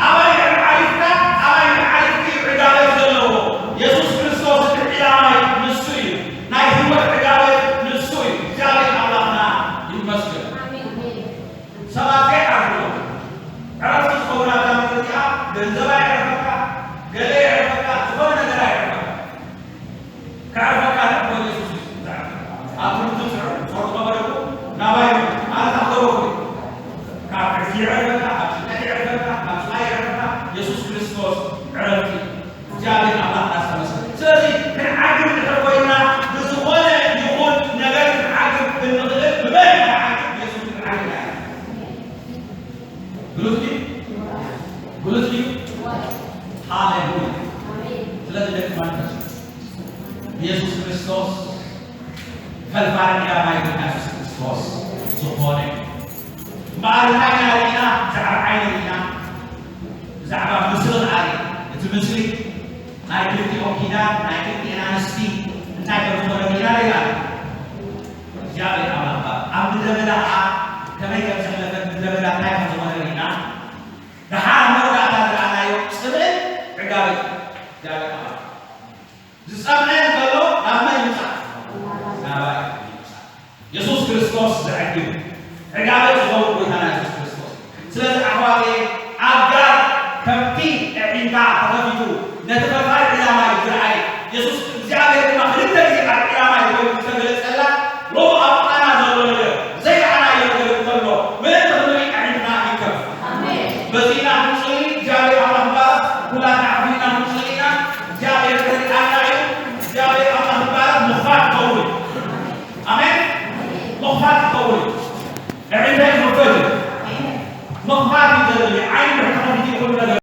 ኣባይ ድሕሪ ዓሪፍካ፣ ኣባይ ድሕሪ ዓሪፍኪ እዩ ዕጋበት ዘለዎ። የሱስ ክርስቶስ እቲ ዕላማ ንሱ እዩ። ናይ ህይወት ዕጋበት ንሱ እዩ። እግዚኣብሔር ኣምላኽና ይመስገን። ኣሜን። ሰባት ከይዓርፉ እዮም። ዕረፍቲ ዝኸውን ኣብዛ ምድሪ እዚኣ ገንዘባ የዕርፈካ፣ ገለ የዕርፈካ፣ ዝኾነ ነገር ኣይዕርፈካ። ከዕርፈካ ንዕቦ ኢየሱስ እዩ። ኣብ ትምህርቲ ጽዑቕ ጾር ዝኸበደኩ ናባይ እዩ። ኣነ ታኽበረኩ እዩ። ካብ ዕርፊ የዕርፈካ፣ ካብ ጭንቀት የዕርፈካ፣ ካብ ስቓይ የዕርፈካ። የሱስ ክርስቶስ ዕረፍቲ እዩ። እግዚኣብሔር ኣምላኽ ኣስተመስገን። ስለዚ ክንዓግብ እንድሕር ኮይና ብዝኾነ ይኹን ነገር ክንዓግብ እንኽእል ብመን ኢና ንዓግብ? ብየሱስ ክንዓግብ ኢና። ግሉጽ ድዩ? ግሉጽ ድዩ? ሃሌሉያ። ስለዚ ደቂ መንፈስ የሱስ ክርስቶስ ፈልፋሊ ዕላማ እዩ። የሱስ ክርስቶስ ዝኾነ እምበኣር እንታይ ኢና ርኢና? ብዛዕባ ዓይኒ ርኢና፣ ብዛዕባ ምስሊ ርኣይ። እቲ ምስሊ ናይ ክልቲኦም ኪዳን፣ ናይ ክልቲኤን ኣንስቲ እንታይ ከም ዝኾነ ርኢና ርኢና። እግዚኣብሔር ኣምላኽ ኣብ ምድረ በዳ ኸዓ ከመይ ከም ዘሕለፈት፣ ምድረ በዳ እንታይ ከም ዝኾነ ርኢና። ደሓር ኣብ መወዳእታ ዝረኣናዮ ጽምእን ዕጋበት እግዚኣብሔር ኣምላኽ ዝጸምአ እንከሎ ናብ መን ይምጻእ? ናባይ ይምጻእ። የሱስ ክርስቶስ ዘዕግብ ዕጋበት ዝኸውን ጎይታና የሱስ ክርስቶስ። ስለዚ ኣሕዋተየ፣ ኣጋር ከምቲ ኣዒንታ ተኸፊቱ ነቲ ፈጣሪ ዕላማ እዩ ዝረኣየ። የሱስ እግዚኣብሔር ድማ ክልተ ግዜ ኣብ ዕላማ እዩ ኮይኑ ዝተገለጸላ። ሎሚ ኣብ ቃና ዘሎ ነገር ዘይረኣናዮ ነገር እንተሎ ምእንቲ ክንርኢ ኣዒንትና ይከፍ። በዚና ክንጽሊ እግዚኣብሔር ኣምላኽ ይባረኽ። ኩላትና ዓፊና ክንጽሊ ኢና። እግዚኣብሔር ክርዳና እዩ። እግዚኣብሔር ኣምላኽ ይባረኽ። ምኽፋት ይኸውን። ኣሜን። ምኽፋት ይኸውን። ኣዒንተይ ክኽፈት እዩ። ምኽፋት እዩ ዘድሊ። ዓይኒ ተኸፊቱ ኩሉ ነገር